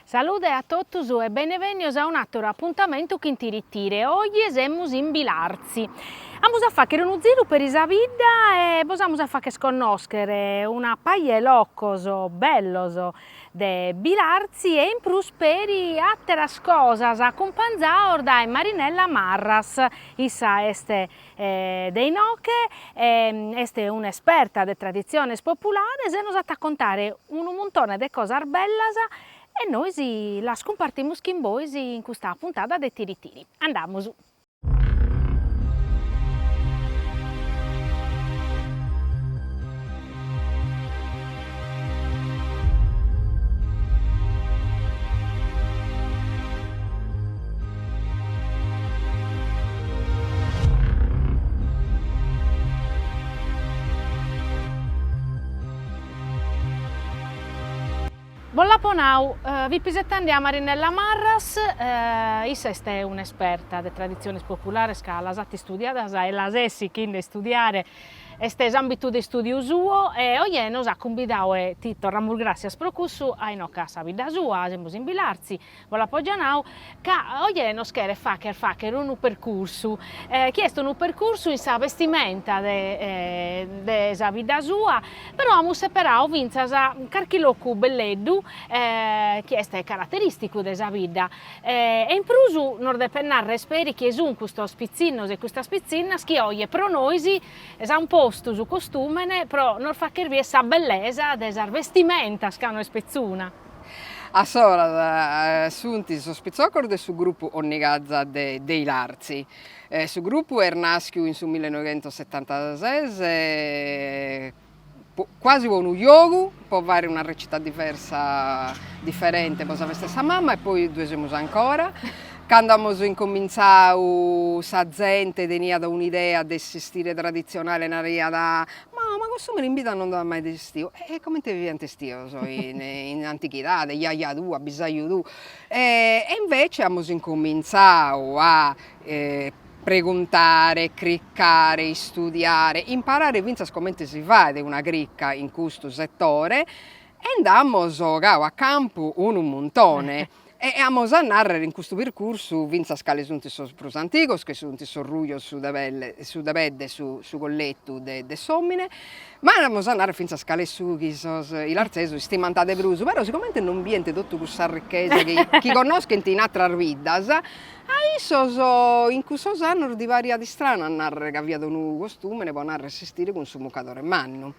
Salude a totus e benevènnios a un'àteru apuntamentu chin Tiritire. Oje semus in Bilartzi. Amus a fàghere unu ziru peri sa bidda e bos amus a fagher connòschere una paja 'e locos bellos de Bilartzi e in prus peri àteras cosas acumpanzados dae Marinella Marras. Issa est de inoche e est un'esperta de traditziones populares e nos at a contare unu muntone de cosas bellas e nois las cumpartimus chin bois in custa puntada de Tiritiri. Andamus! Bos l'apo nau, fipo isetende a Marinella Marras, issa est un'esperta de traditziones populares ca las at istudiadas e las est sighende a istudiare, est s'ambitu de istudiu suo e oje nos at cumbidadu e ti torramus gràssias pro cussu a inoche a sa bidda sua, semus in Bilartzi, Bos l'apo già nau ca oje nos cheret fagher fagher unu percursu, chi est unu percursu in sa bestimenta de de sa bidda sua, però amus seperadu fintzas carchi locu belleddu chi est carateristicu de sa bidda e in prus nos depet narrer peri chie sun custos pitzinnos e custas pitzinnas chi oje pro nois s'an postu su costumene pro nos fagher bier sa bellesa de sas bestimentas ca no est petzuna. Assora sunt sos pitzocos de su grupu Onnigaza de de Ilartzi. Su grupu est naschiu in su millenoighentosetantases quasi po unu giogu, po fare una recita diversa diferente po sa festa 'e sa mama e poi ddue semus ancora. Cando amus incomintzau sa zente teniat un'idea de s'istire traditzionale, naraiat Ma ma costùmene in bidda non nd'at mai esistiu. E comente fiant estios in in antichidade, jaja tua, bisaju tuu. E invece amus incomintzau a preguntare, cricare, istudiare, imparare fintzas comente si faet una crica in custu setore e nd'amus 'ogau a campu unu muntone E amus a nàrrere in custu percursu fintzas cale sunt sos prus antigos, chi sunt sos rujos, su de pelle, su de pedde, su su colletu de de s'òmine, ma amus a nàrrere fintzas cale est su chi sos ilartzesos istimant de prus, però sigomente non bient totu cussa richesa chi chi connoschent in àteras biddas, a issos in cussos annos ddi pariat istranu a nàrrere ca fiat unu costùmene po nàrrere s'estire cun su mucadore mannu.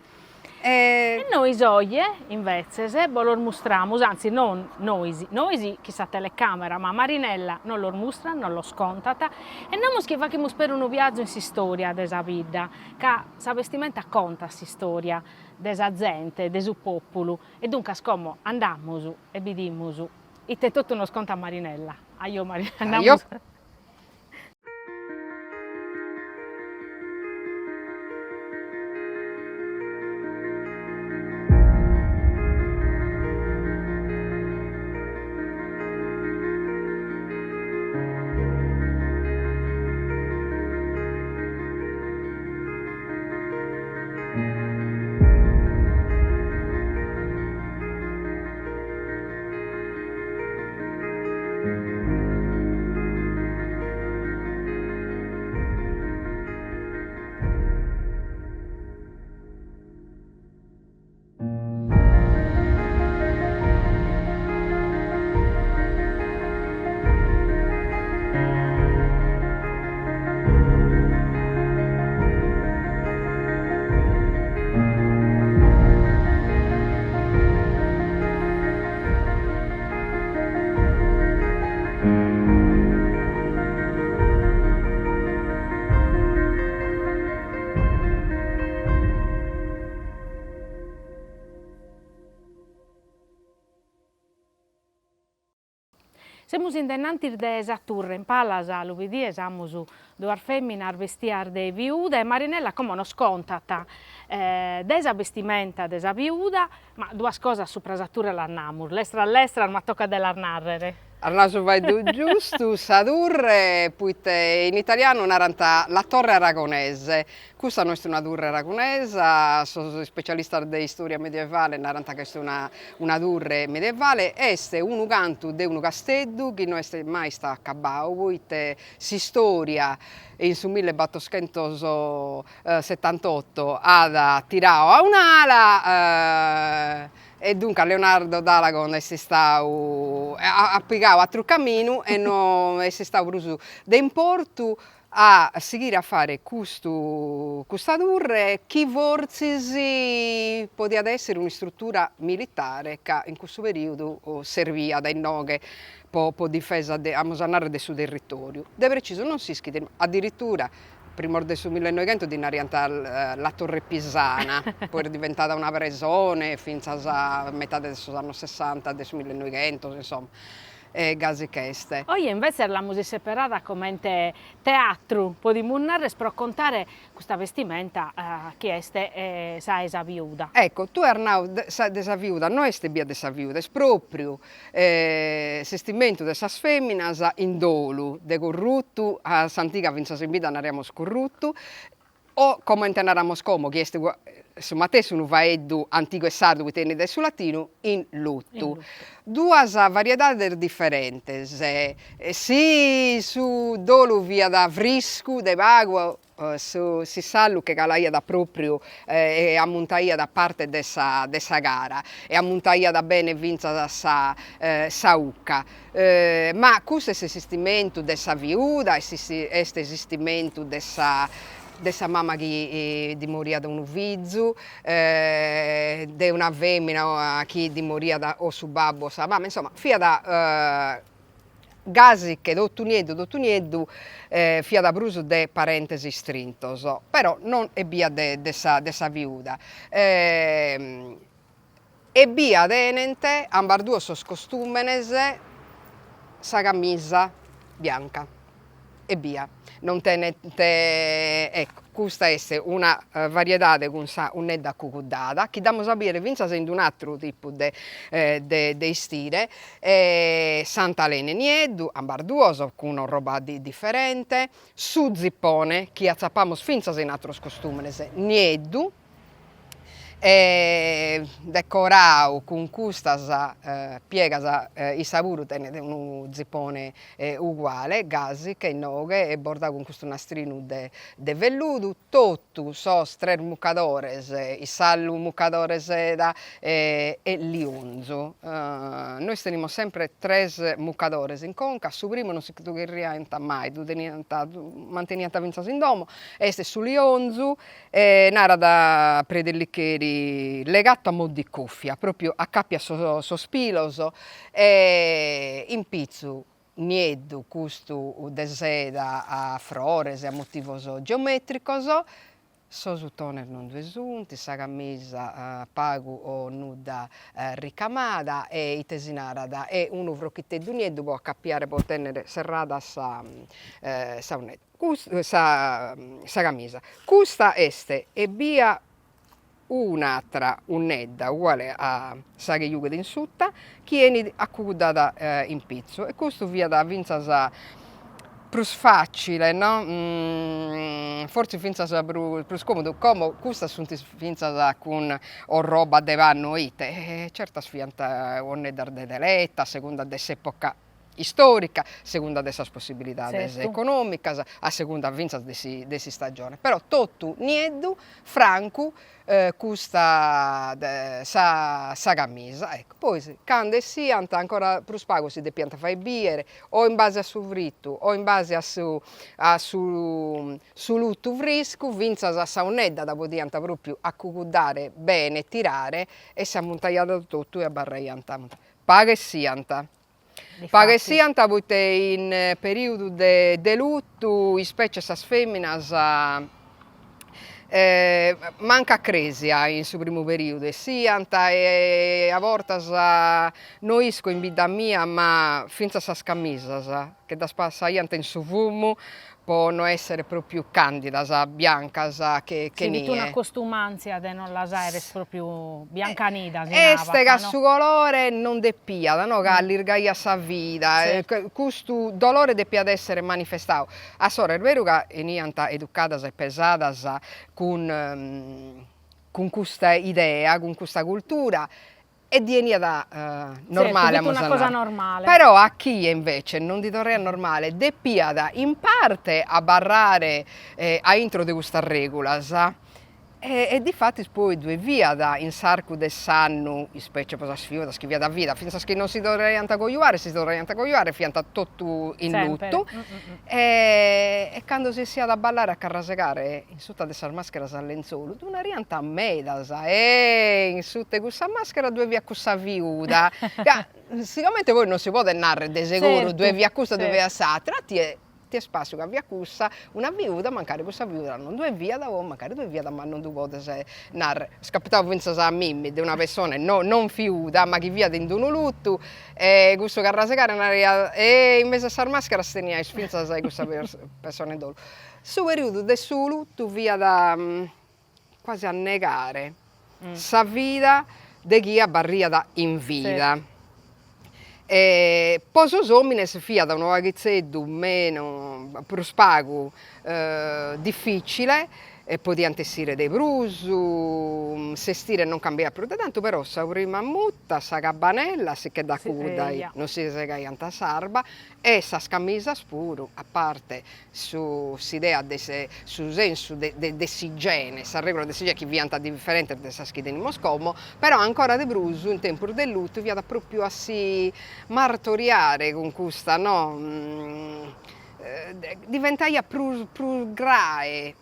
E nois oje, invetzes, bos los mustramus, anzi non nois, nois chin sa telecamera, ma Marinella nos los mustrat, nos los contat, e namus chi faghimus peri unu viazu in s'istoria de sa bidda, ca sa bestimenta contat s'istoria de sa zente, de su populu, e duncas como andamus e bidimus ite totu nos contat Marinella. Ajò Marinella, andamus. Semus in denantis de sa turre, in palas lu bidies amus duas feminas bestias de viuda e Marinella como nos contat de sa bestimenta de sa viuda, ma duas cosas supra sa turre las namus, lestras lestras ma tocat de las narrere. As nau su faeddu giustu, sa turre, poite in italianu narant la torre aragonese, custa no est una turre aragonesa, sos ispecialistas de istoria medievale narant ca est una una turre medievale, est unu cantu de unu casteddu chi no est mai istau acabau poite s'istoria in su millebattoschentos setantotto at tirau a un'ala E duncas Leonardo d'Alagon est istau, at pigau atru caminu e no est istau prus de importu a sighire a fare custu custa turre chi fortzis podiat essere un'istrutura militare ca in cussu periodu serviat inoghe po po difesa de amus a narrer de su territoriu. De precisu non s'ischit, addirittura Primos de su millenoighentos ddi nariant la torre pisana, poi est diventada una presone fintzas a metade de sos annos sessanta de su millenoighentos, insomma, e gasi ch'est. Oje imbetzes l'amus isseperada comente teatru, podimus narrer, pro contare custa bestimenta chi est sa 'e sa viuda. Ecco, tue as nau sa de sa viuda, no est ebbia de sa viuda, est propriu S'estimentu de sas feminas in dolu de corrutu, a s'antiga fintzas in bidda nariamus corrutu, o comente naramos como chi est su matessi unu faeddu antigu e sardu poite 'enit dae su latinu, in lutu. Duas variedades diferentes, si su dolu fiat friscu de pagu Su s'issallu che calaiat propriu e ammuntaiat parte de sa de sa cara e ammuntaiat bene fintzas sa sa 'ucca. Ma custu est s'istimentu de sa viuda, est s'istimentu de sa de sa mama chi ddi moriat unu fizu, de una femina chi ddi moriat o su babbu o sa mama, insomma fiat Gasi che totu nieddu totu nieddu fiat prus de parentes istrintos, però non ebbia de de sa de sa viuda. Ebbia tenent ambas duos sos costùmenes sa camisa bianca. Ebbia, non tenent, ecco, custa est una variedade cun sa 'unnedda cuguddada, chi dd'amus a bìdere fintzas in un'atru tipu de de istire, s'antalene nieddu, ambas duos cun orroba diferente, su zipone, chi atzapamus fintzas in atros costùmenes, nieddu e decorau cun custas piegas, issa puru tenet unu zipone uguale, gasi che inoghe, e bordau cun custu nastrinu de de velludu, totu sos tres mucadores, issallu, mucadore seda e lionzu. Nois tenimus sempre tres mucadores in conca, su primu non si ddu chirriaiant mai, ddu teniant, ddu manteniant finzas in domo, est su lionzu E narat predi Licheri, legato a mo' di cuffia, propriu acapiat sos pilos e in pitzu nieddu custu de seda a frores e a motivos geometricos, sos 'utones non ddue sunt, sa camisa pagu o nudda ricamada e ite si narat, e unu frochiteddu nieddu po acapiare po tennere serrada sa sa 'unnedda Custa sa sa camisa. Custa est ebbia un'atra 'unnedda uguale a sa chi giughet in suta, chi 'enit acuguddada in pitzu e custu fiat fintzas prus facile no, fortzis fintzas prus prus comodu, como custas sunt fintzas cun orroba de pannu o ite, e certas fiant 'unneddas de teleta a segunda de s'epoca istorica, a segunda de sas possibilidades economicas, a segunda fintzas de de s'istagione, però totu nieddu, francu custa sa sa camisa, ecco, poi cando 'essiant ancora prus pagu si depiant fai biere, o in base a su fritu o in base a su a su su lutu friscu, fintzas a sa 'unnedda dda podiant propriu acuguddare bene, tirare e si ammuntaiat totu e abarraiant Pagu 'essiant. Pagu 'essiant poite in periodu de de lutu, ispecie sas feminas, mancu a cresia in su primu periodu 'essiant e a bortas, no isco in bidda mia, ma finzas sas camisas che ddas passaiant in su fumu. po no essere propriu candidas, biancas che che nie. Fit una costumantzia de non las aere propriu biancanidas, si nabat, Est ca su colore non depiat, no, ca allirgaiat sa vida, custu dolore depiat essere manifestau. Assora est beru ca 'eniant educadas e pesadas cun cun custa idea, cun custa cultura E ddi 'eniat normale, amus a narrer. Però a chie invece non ddi torraiat normale depiat in parte abarrare a intro de custas regulas e difatis poi ddue fiat in s'arcu de s'annu, ispecie po sas fiudas chi fiant vida, fintzas chi non si torraiant a cojuare, si torraiant a cojuare fiant totu in lutu e cando si 'essiat a ballare a carrasegare in suta de sas mascheras a lentzolu, ddu nariant medas, e in suta 'e cussa maschera ddue fiat cussa fiuda, ca sigomente poi non si podet narrer de seguru ddue fiat custa ddue fiat s'atera, a tie ti est passiu ca fiat cussa una fiuda, mancari cussa fiuda non ddue fiat o mancari ddue fiat ma non ddu podes narrer. Est capitau fintzas a mimmi de una pessona no non fiuda ma chi fiat in d'unu lutu e cussu carrasegare naraiat e in mesu a sas mascheras teniais fintzas cussa pessona in dolu. Su periodu de su lutu fiat quasi a negare sa vida de chie abarriat in vida. E po sos omines fiat unu paghitzeddu menu, prus pagu dificile e podiant essire de prus, s'estire non cambiaiat prus de tantu, però sa prima muta, sa cabanella si che dda cuguddaiant, non si segaiant s'arba e sas camisas puru, a parte su s'idea de su sensu de de s'igiene, sas regulas de s'igiene chi fiant diferentes de sas chi tenimus como, però ancora de prus in tempus de lutu fiat propriu a si martoriare cun custa no diventaiat prus prus grae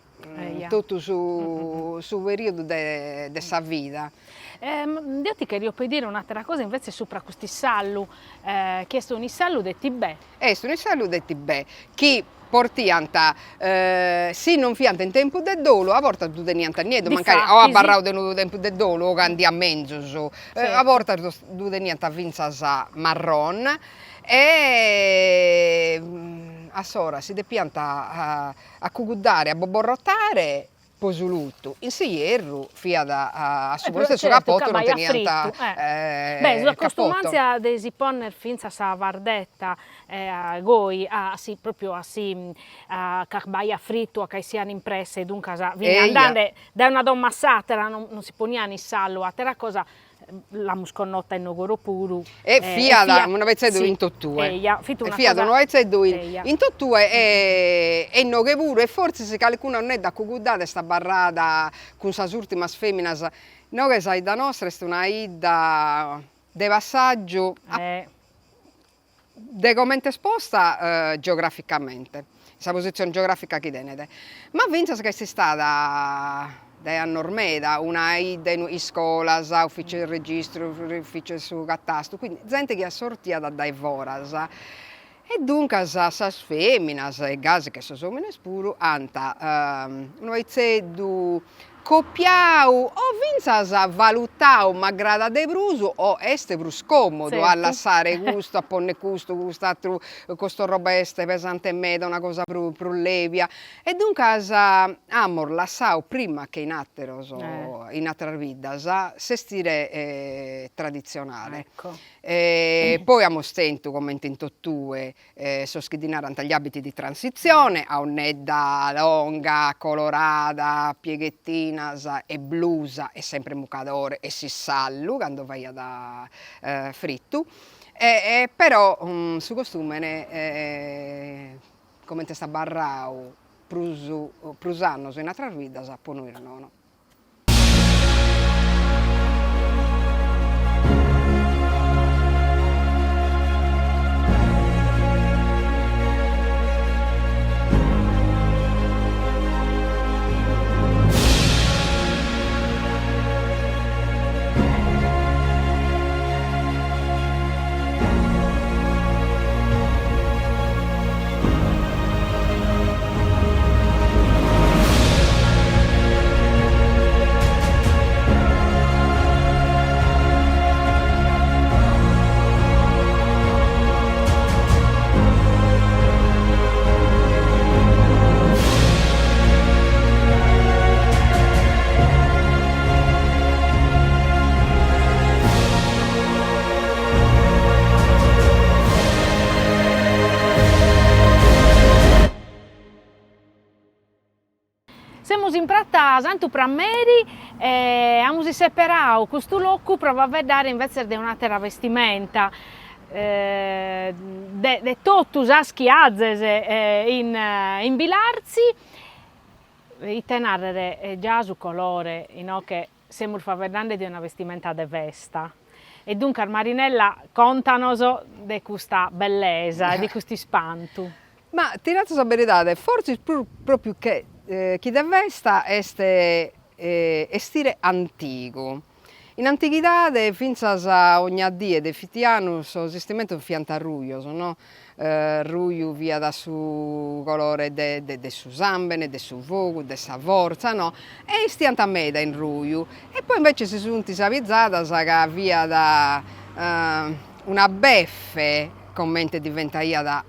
totu su su periodu de de sa vida. Deo ti cherio pedire un'atera cosa invece supra custu issallu, chi est un'issallu de tibè. Est un'issallu de tibè chi portiant, si non fiant in tempus de dolu, a bortas ddu teniant nieddu, mancari o abarrau de unu tempus de dolu o ca andiat menzus, a bortas ddu teniant fintzas marron e a s'ora si depiant acuguddare, aboborrotare po su lutu, in s'ierru fiat a su postu 'e su capoto non teniant Beh, sa costumantzia de si ponner fintzas sa fardetta goi a si propriu a si ca b'aiat fritu a ca 'essian in presse e duncas fin andende dae una domo a s'atera non si ponian issallu o atera cosa L'amus connota in Nùgoro puru. E fiat unu paitzeddu in totue. Fiat unu paitzeddu in totue e inoghe puru e fortzis calicuna 'onnedda acuguddada est abarrada cun sas urtimas feminas. Inoghe sa 'idda nostra est una 'idda de passaggiu de comente est posta geograficamente, sa positzione geografica chi tenet, ma fintzas ca est istada dae annos meda una 'idda in iscolas, ufficiu de registru, ufficiu de su catastu, quindi zente chi assortiat dae foras e duncas sas feminas e gasi che sos omines puru ant unu paitzeddu Copiau o fintzas valutau m'agradat de prus o est prus còmodu a lassare custu, a ponni custu, cust'atru, cust'orroba est pesante meda, una cosa prus prus lèbia. E duncas amus lassau prima che in àteros in àteras biddas s'estire traditzionale. E poi amus tentu comente in totue sos chi ddi narant gli abiti di transizione, a 'onnedda longa, colorada, pieghettinas e blusa e sempre mucadore e s'issallu cando faiat fritu e però su costumene comente est abarrau prus prus annos in atras biddas po nois nono. Suta Santu Prammeri e amus isseperadu custu locu pro faeddare invetzes de un'àtera bestimenta de de totu sas chi azes in in Bilartzi, ite nàrrere, già su colore inoghe semus faeddende de una bestimenta de festa e duncas Marinella contanos de custa bellesa e de custu ispantu. Ma ti natzo sa beridade, fortzis prus propriu che chi de festa est estire antigu. In antighidade fintzas ogna die de fitianu sos istimentos fiant rujos no, ruju fiat su colore de de su sambene, de su fogu, de sa fortza no, e istiant meda in ruju e poi invece si sunt abizadas ca fiat una beffe comente diventaiat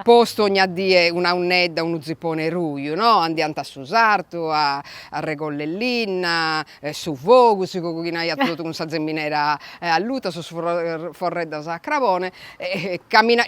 postu ogna die una 'unnedda, unu zipone ruju, no, andiant a su sartu a regoller linna, su fogu, si coghinaiat totu cun sa zeminera alluta, sos forreddos a crabone, e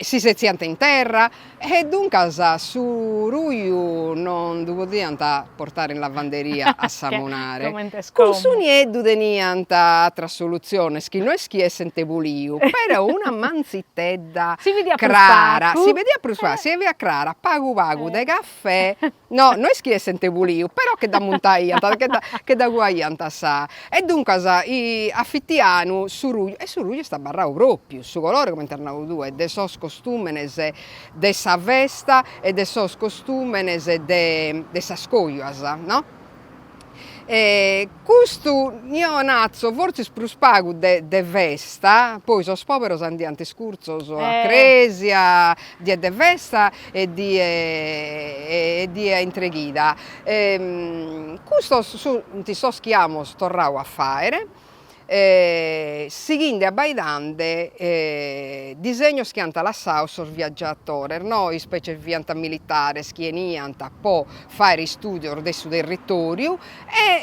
si setziant in terra e duncas su ruju non ddu podiant portare in lavanderia a samunare. Cun su nieddu teniant ateras solutziones chi no est chi essent puliu, però una mantzitedda crara, si bidiat prus pagu, si bidiat crara, pagu pagu de caffè No, no est chi essent puliu, però che dd'ammuntaiant, che dda che dda cuaiant sa. E duncas a fitianu su ruju, e su ruju est abarrau propriu, su colore comente as nau tue, de sos costumenes de sa festa e de sos costumenes de de sas cojuas, no? E custu eo natzo fortzis prus pagu de de festa, poi sos poberos andiant iscurtzos a cresia, die de festa e die e die intr'e chida. Custos sunt sos chi amus torradu a fàere sighende abbaidende disegnos chi ant lassadu sos viaggiatores, no, ispecie fiant militares chi 'eniant po fàere istùdios de su territòriu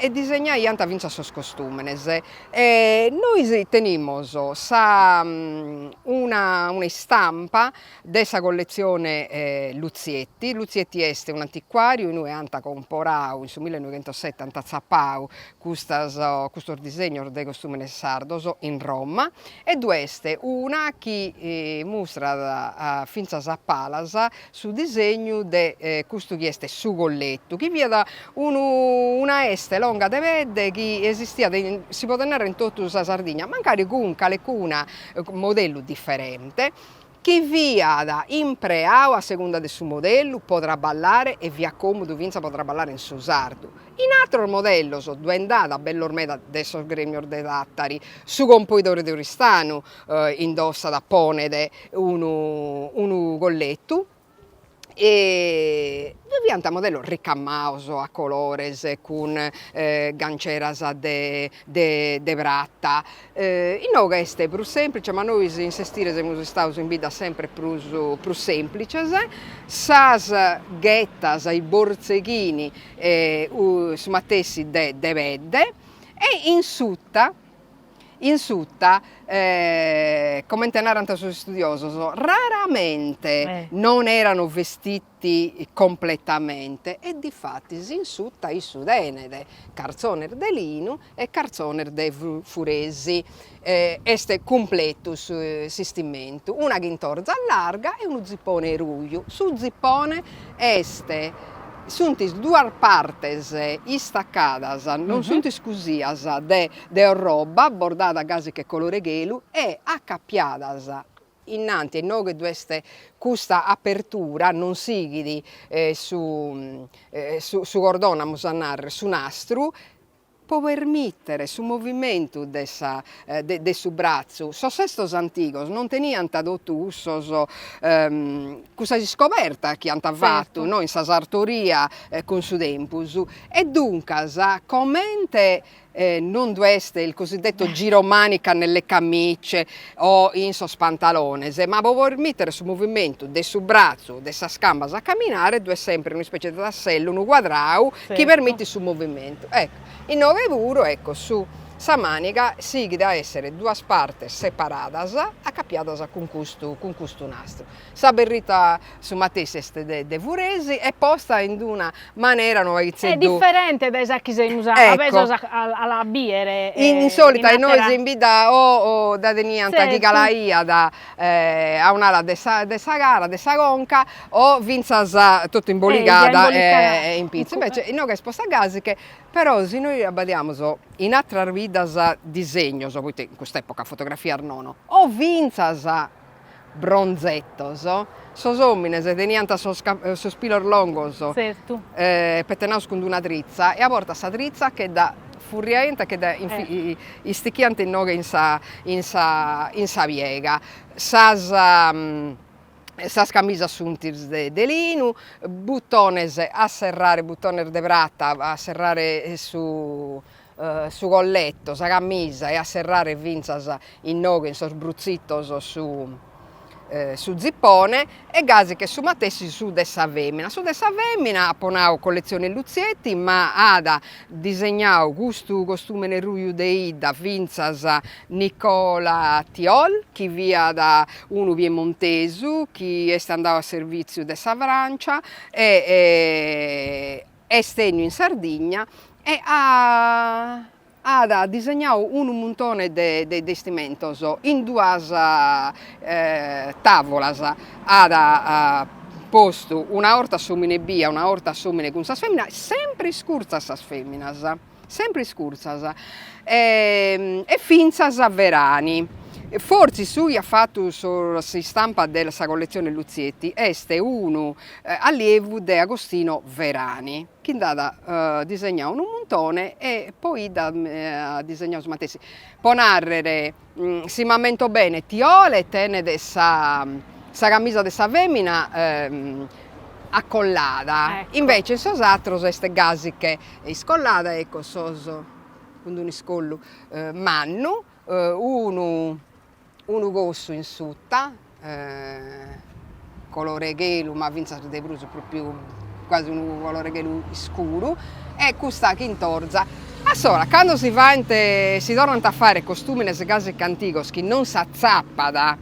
e disegnaiant fintzas sos costùmenes. E nois tenimus sa una una istampa de sa colletzione Luzietti, Luzietti est un'anticuariu inue ant comporadu in su millenoighentosete ant atzapadu custas custos disegnos de costùmenes sardos in Roma e ddu est una chi mustrat fintzas a palas su disegnu de custu chi est su collettu, chi fiat unu una 'este longa de pedde chi esistiat in si podet narrer in totu sa Sardigna, mancari cun calecuna modellu diferente, chi fiat impreau a segunda de su modellu po traballare e fiat comudu fintzas po traballare in su sartu. In ateros modellos ddue nd'at bellos meda de sos gremios de Tàtari, su compoidore de Oristanu indossat, ponet unu unu collettu e ddue fiant modellos ricamados a colores cun ganceras de de de prata. Inoghe est prus semplice, ma nois in s'estire semus istados in bidda sempre prus prus semplices, sas ghetas, i borzeghini su matessi de de pedde e in suta in suta comente narant sos istudiosos raramente non erano vestiti completamente e difatis in suta issu tenet cartzones de linu e cartzones de furesi, est cumpletu s'istimentu, una chintorza larga e unu zipone ruju, su zipone est, sunt duas partes istacadas, non sunt iscusias de de orroba bordada gasi che colore chelu e acapiadas innanti e inoghe ddu est custa apertura, non sighit su su cordone amus a narrer, su nastru, po permìtere su movimentu de sa de su bratzu. Sos sestos antigos non teniant totu cussos cussas iscobertas chi ant fatu no in sa sartoria cun su tempus e duncas comente non ddu est il cosiddetto giromanica nelle camicie o in sos pantalones, ma po permìtere su movimentu de su bratzu, de sas cambas a caminare, ddu est sempre un'ispecie de tassellu, unu cuadrau chi permitit su movimentu. Ecco, inoghe puru, ecco, su Sa màniga sighit a èssere duas partes separadas acapiadas cun custu cun custu nastru. Sa berrita su matessi est de de furesi e posta in d'una manera unu paghitzeddu. Est diferente dae sa chi semus avesos a la bìere in solita nois in bidda o dda teniant chi calaiat a un'ala de sa de sa cara de sa conca o fintzas totu imboligada in pitzu, invece inoghe est posta gasi che Però si nois abbadiamus in atras biddas disegnos, poita in cust'epoca fotografias nono, o fintzas bronzetos, sos omines teniant sos sos pilos longos petenados cun d'una tritza e a bortas sa tritza che dda furriaiant e che dda istichiant inoghe in sa in sa in sa piega. Sas Sas camisas sunt de linu, butones a serrare, butones de prata a serrare su su colletto, sa camisa e a serrare fintzas inoghe in sos brutzitos su su zipone e gasi che su matessi su de sa femina. Su de sa femina, apo nau colletzione Luzietti, ma at disegnau custu costumene ruju de 'idda fintzas Nicola Tiol, chi fiat unu piemontesu chi est andau a servìtziu de sa Francia e est 'enniu in Sardigna e at disegnau unu muntone de de 'estimentos in duas tavolas, at postu una 'orta s'omine ebbia, una 'orta s'omine cun sas feminas, sempre iscurtzas sas feminas Sempre iscurtzas e fintzas Verani. Fortzis su chi at fatu s'istampa de sa colletzione Luzietti est unu allievu de Agostino Verani, chi nd'at disegnadu unu muntone e poi dd'at disegnadu su matessi. Po narrer, si m'ammento bene, Tiole tenet sa sa camisa de sa femina acollada, invece in sos atros est gasi che iscollada ecco sos cun d'unu iscollu mannu, unu unu cossu in suta colore chelu ma fintzas de prus propriu quasi unu colore chelu iscuru e custa chintorza. Assora cando si faent si torrant a fàere costùmenes gasi antigos chi non s'atzapat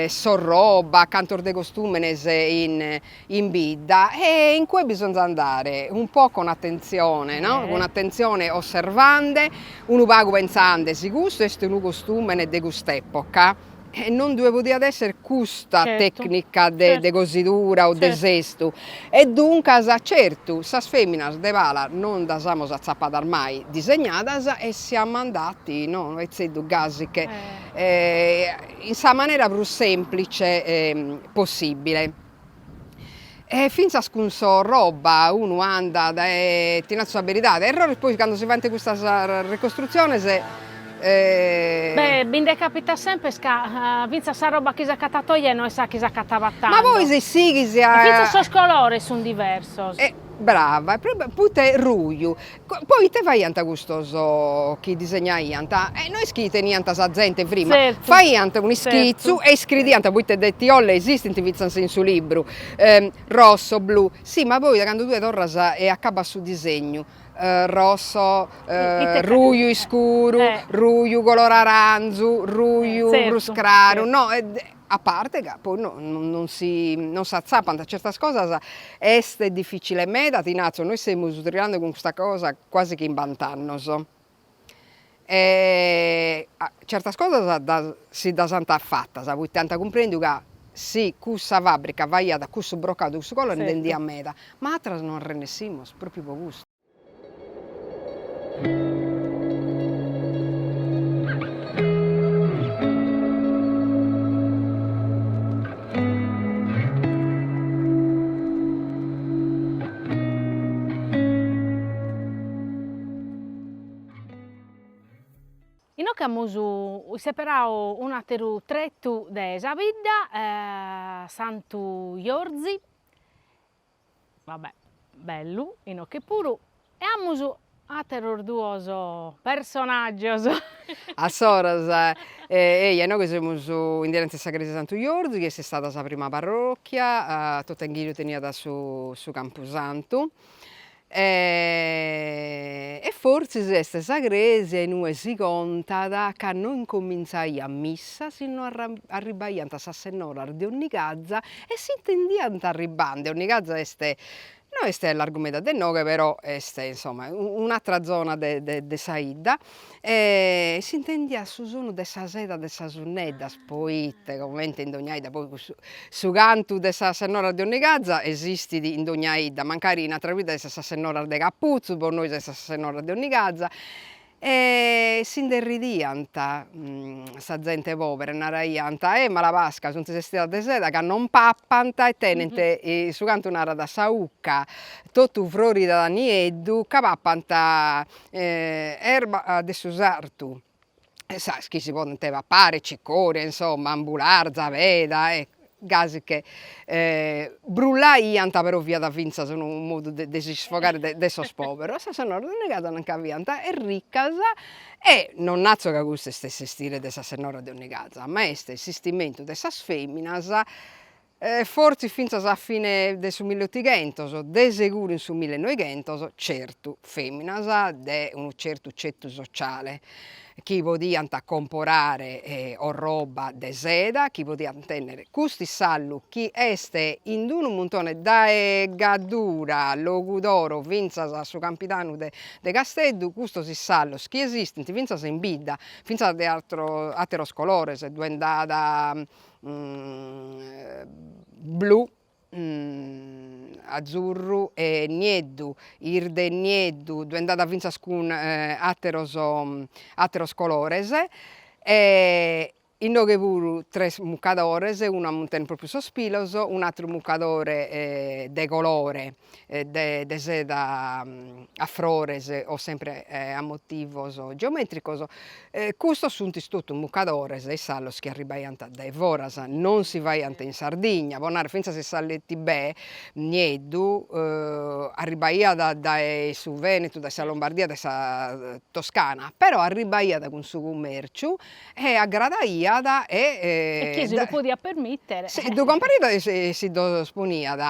s'orroba, cantos de costùmenes in in bidda e in cue bisonzat andare un po' con attenzione no, cun attenzione osservande, unu pagu pentzande si custu est unu costùmene de cust'epoca e non ddue podiat esser custa tecnica de de cosidura o de sestu e duncas certu sas feminas de Pala non ddas amus atzapadas mai disegnadas e siamo andati no unu paitzeddu gasi che in sa manera prus semplice possibile. E fintzas cun s'orroba unu andat e ti natzo sa beridade, errores poi cando si faent custas ricostrutziones Beh, bi nde capitat semper ca fintzas sa roba chi s'acatat oje no est sa chi s'acatabat tando. Ma poi si sighis a. E fintzas sos colores sun diversos. Brava, poita ruju Poi ite faiant custos chi disegnaiant? E no est chi teniant sa zente frima, faiant un'ischitzu e iscridiant, poita de Tiolle esistint fintzas in su libru, rosso, blu, sì ma poi cando tue torras e acabas su disegnu, rosso, ruju iscuru, ruju colore aranzu, ruju prus craru, no A parte ca poi no non si non s'atzapant certas cosas, est dificile meda, ti natzo, nois semus triballende cun custa cosa quasi chimbant'annos e certas cosas ddas si ddas ant fatas, poita ant cumprendiu ca si cussa fabbrica faiat cussu brocadu cussu colore nde 'endiat meda, ma ateras no arrennessimus propriu po custu. Inoghe amus isseperadu un'ateru tretu de sa bidda, Santu Jorzi, Vabbè, bellu, inoghe puru. E amus àteros duos personàgios. Assoras, eja, inoghe semus in dinanti a sa crèsia Santu Jorzi, chi est istada sa prima parròchia, totu a inghiriu teniat su su campusantu e. Fortzis est sa crèsia in ue si contat ca no incomintzaiat missa si no arribaiant sas sennoras de Onnigaza e s'intendiant arribande, Onnigaza est no est a largu meda de inoghe però est insoma un'atra zona de de sa 'idda e s'intendiat su sonu de sa seda de sas 'unneddas, poite comente in dogna 'idda poi cussu su cantu de sas sennoras de Onnigaza esistit in dogna 'idda, mancari in atras biddas est sas sennoras de Caputzu, po nois est sas sennoras de Onnigaza E si nde ridiant sa zente pobera, naraiant, eh mala pasca, sunt estidas de seda ca non papant e tenent, su cantu narat, sa 'ucca totu frorida a nieddu ca papant erba de su sartu, sas chi si podent papare, cicoria, insomma, ambularza, peda e gasi che brullaiant però fiat fintzas unu modu de s'isfogare de sos poberos, sas sennoras de Onnigaza nanca fiant riccas e non natzo ca custu est s'estire de sas sennoras de Onnigaza, ma est s'istimentu de sas feminas fortzis fintzas a fine de su milliottighentos, de seguru in su millenoighentos, certu feminas de unu certu cetu sociale chi podiant comporare orroba de seda, chi podiant tennere custu issallu chi est in d'unu muntone dae Gaddura, Logudoro fintzas a su Campidanu de de Casteddu, custos issallos chi esistint fintzas in bidda, fintzas de ateros colores, ddue nd'at blu azzurru e nieddu, 'irde e nieddu, ddue nd'at fintzas cun ateros ateros colores e inoghe puru tres mucadores, unu a muntenner propriu sos pilos, un'ateru mucadore de colore de de seda a frores o sempre a motivos geometricos, custos sunt totu mucadores e issallos chi arribaiant dae foras, non si faiant in Sardigna, po narrer fintzas s'alletibè nieddu arribaiat dae su Venetu, dae sa Lombardia, dae sa Toscana, però arribaiat cun su cummerciu e agradaiat e E chie si lu podiat permittere. Si ddu comporaiat e si ddos poniat.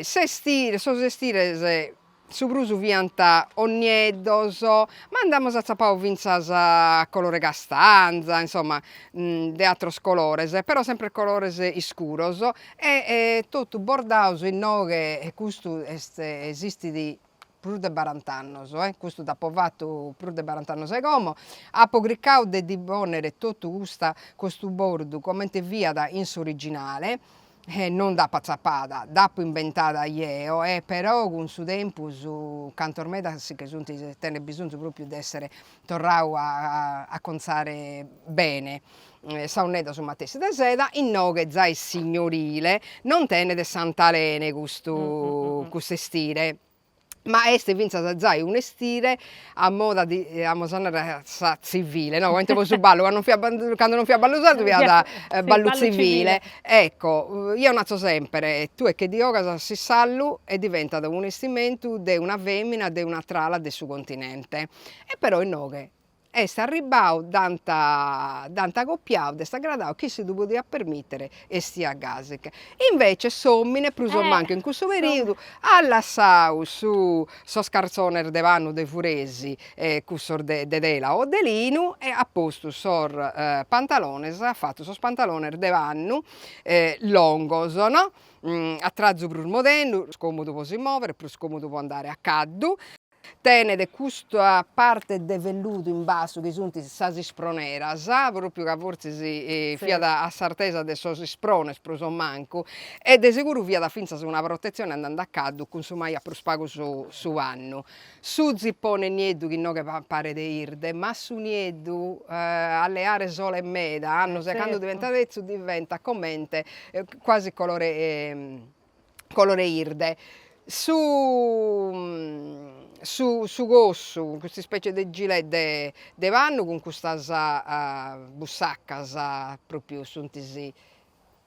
S'estire, sos estires su prus fiant o nieddos, ma nd'amus atzapadu fintzas a colore castanza, insomma de ateros colores, però sempre colores iscuros e totu bordados inoghe e custu est esistit prus de barant'annos, eh, custu dd'apo fatu prus de barant'annos 'e como, apo cricadu de ddi ponnere totu custa custu bordu comente fiat in s'originale e non dd'apo atzapada, dd'apo imbentada jeo e però cun su tempus cantos meda si che sunt tenet bisonzu propriu de essere torradu a acontzare bene sa 'unnedda su matessi de seda, inoghe zai signorile non tenet Sant'Alene custu custu estire, ma est fintzas zai un'estire a moda di amus a narrer sa tzivile no, comente po su ballu, cando non fiat cando non fiat ballu sardu fiat ballu tzivile, ecco eo natzo sempre, tue che ddi 'ogas s'issallu e diventat un'estimentu de una femina de un'atr'ala de su continente E però inoghe est arribbau, dd'ant dd'ant copiau, dd'est agradau, chi si ddu podiat permittere estiat gasiche. Invece s'omine prus o mancu in cussu periodu at lassau su sos cartzones de pannu de furesi e cussos de de tela o de linu e at postu sos pantalones, at fatu sos pantalones de pannu longos no, a trazu prus modernu, prus comodu po si movere, prus comodu po andare a caddu Tenet custa parte de velludu in bassu chi sunt sas isproneras, propriu ca fortzis fiat a s'artesa de sos isprones prus o mancu, e de seguru fiat fintzas una protetzione andende a caddu cunsumaiat prus pagu su su pannu. Su zipone nieddu chi inoghe paret 'irde, ma su nieddu a leare sole meda, annos e cando diventat 'etzu diventat comente quasi colore colore 'irde. Su su su cossu, custa ispecie de gilet de de pannu cun custas bussaccas propriu sunt.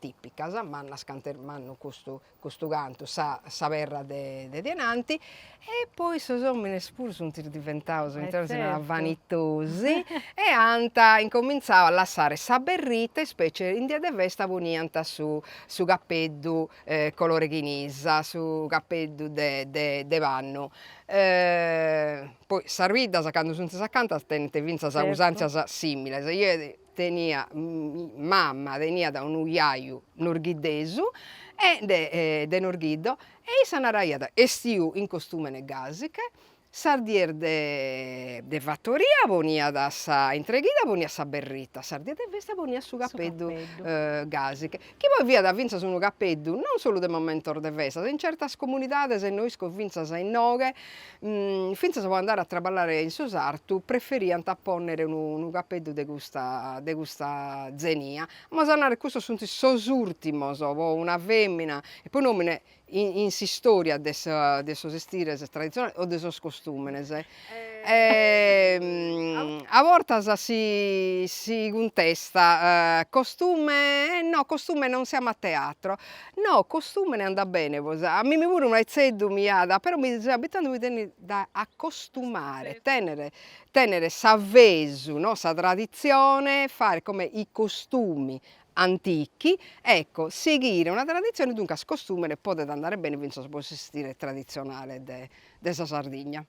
tìpicas, mannas cantu est mannu custu custu cantu, sa sa perra de de denanti, e poi sos omines puru sunt diventados, intra si narat vanitosi, e ant incomintzadu a lassare sa berrita, ispecie in die de festa poniant su su capeddu colore chinisa, su capeddu de de de pannu. Poi sas biddas cando sunt acanta tenent fintzas usantzias similes, eo tenia mama teniat unu jaju norghiddesu e de de Norghiddo e issa naraiat estiu in costumene gasiche, sas dies de de fattoria poniat sa intre chida poniat sa berrita, sas dies de festa poniat su capeddu gasiche, chi poi fiat finzas unu capeddu non solu de momentos de festa, in certas comunidades no isco finzas inoghe Fintzas po andare a traballare in su sartu preferiant a pònnere unu unu capeddu de custa de custa zenia. Amus a narrer custos sunt sos ùrtimos po una fèmina e po un'òmine in in s'istòria de sa de sos estires traditzionales o de sos costùmenes. A bortas si si cuntestat costume, no costume non siamo a teatro No, costùmene andat bene po sa, a mimi puru unu aitzeddu mi at, però mi seu abituende mi tenit da acostumare, tennere tennere s'avesu no, sa traditzione, fare come i costumi antichi, ecco, sighire una traditzione, duncas costùmene podet andare bene fintzas po s'istile traditzionale de de sa Sardigna.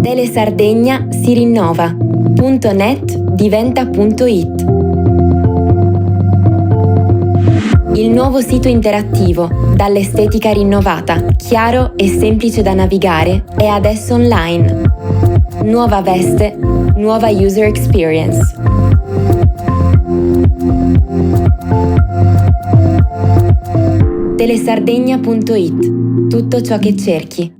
Telesardegna si rinnova. Punto net diventa punto it. Il nuovo sito interattivo, dall'estetica rinnovata, chiaro e semplice da navigare, è adesso online. Nuova veste, nuova user experience. Telesardegna.it Tutto ciò che cerchi.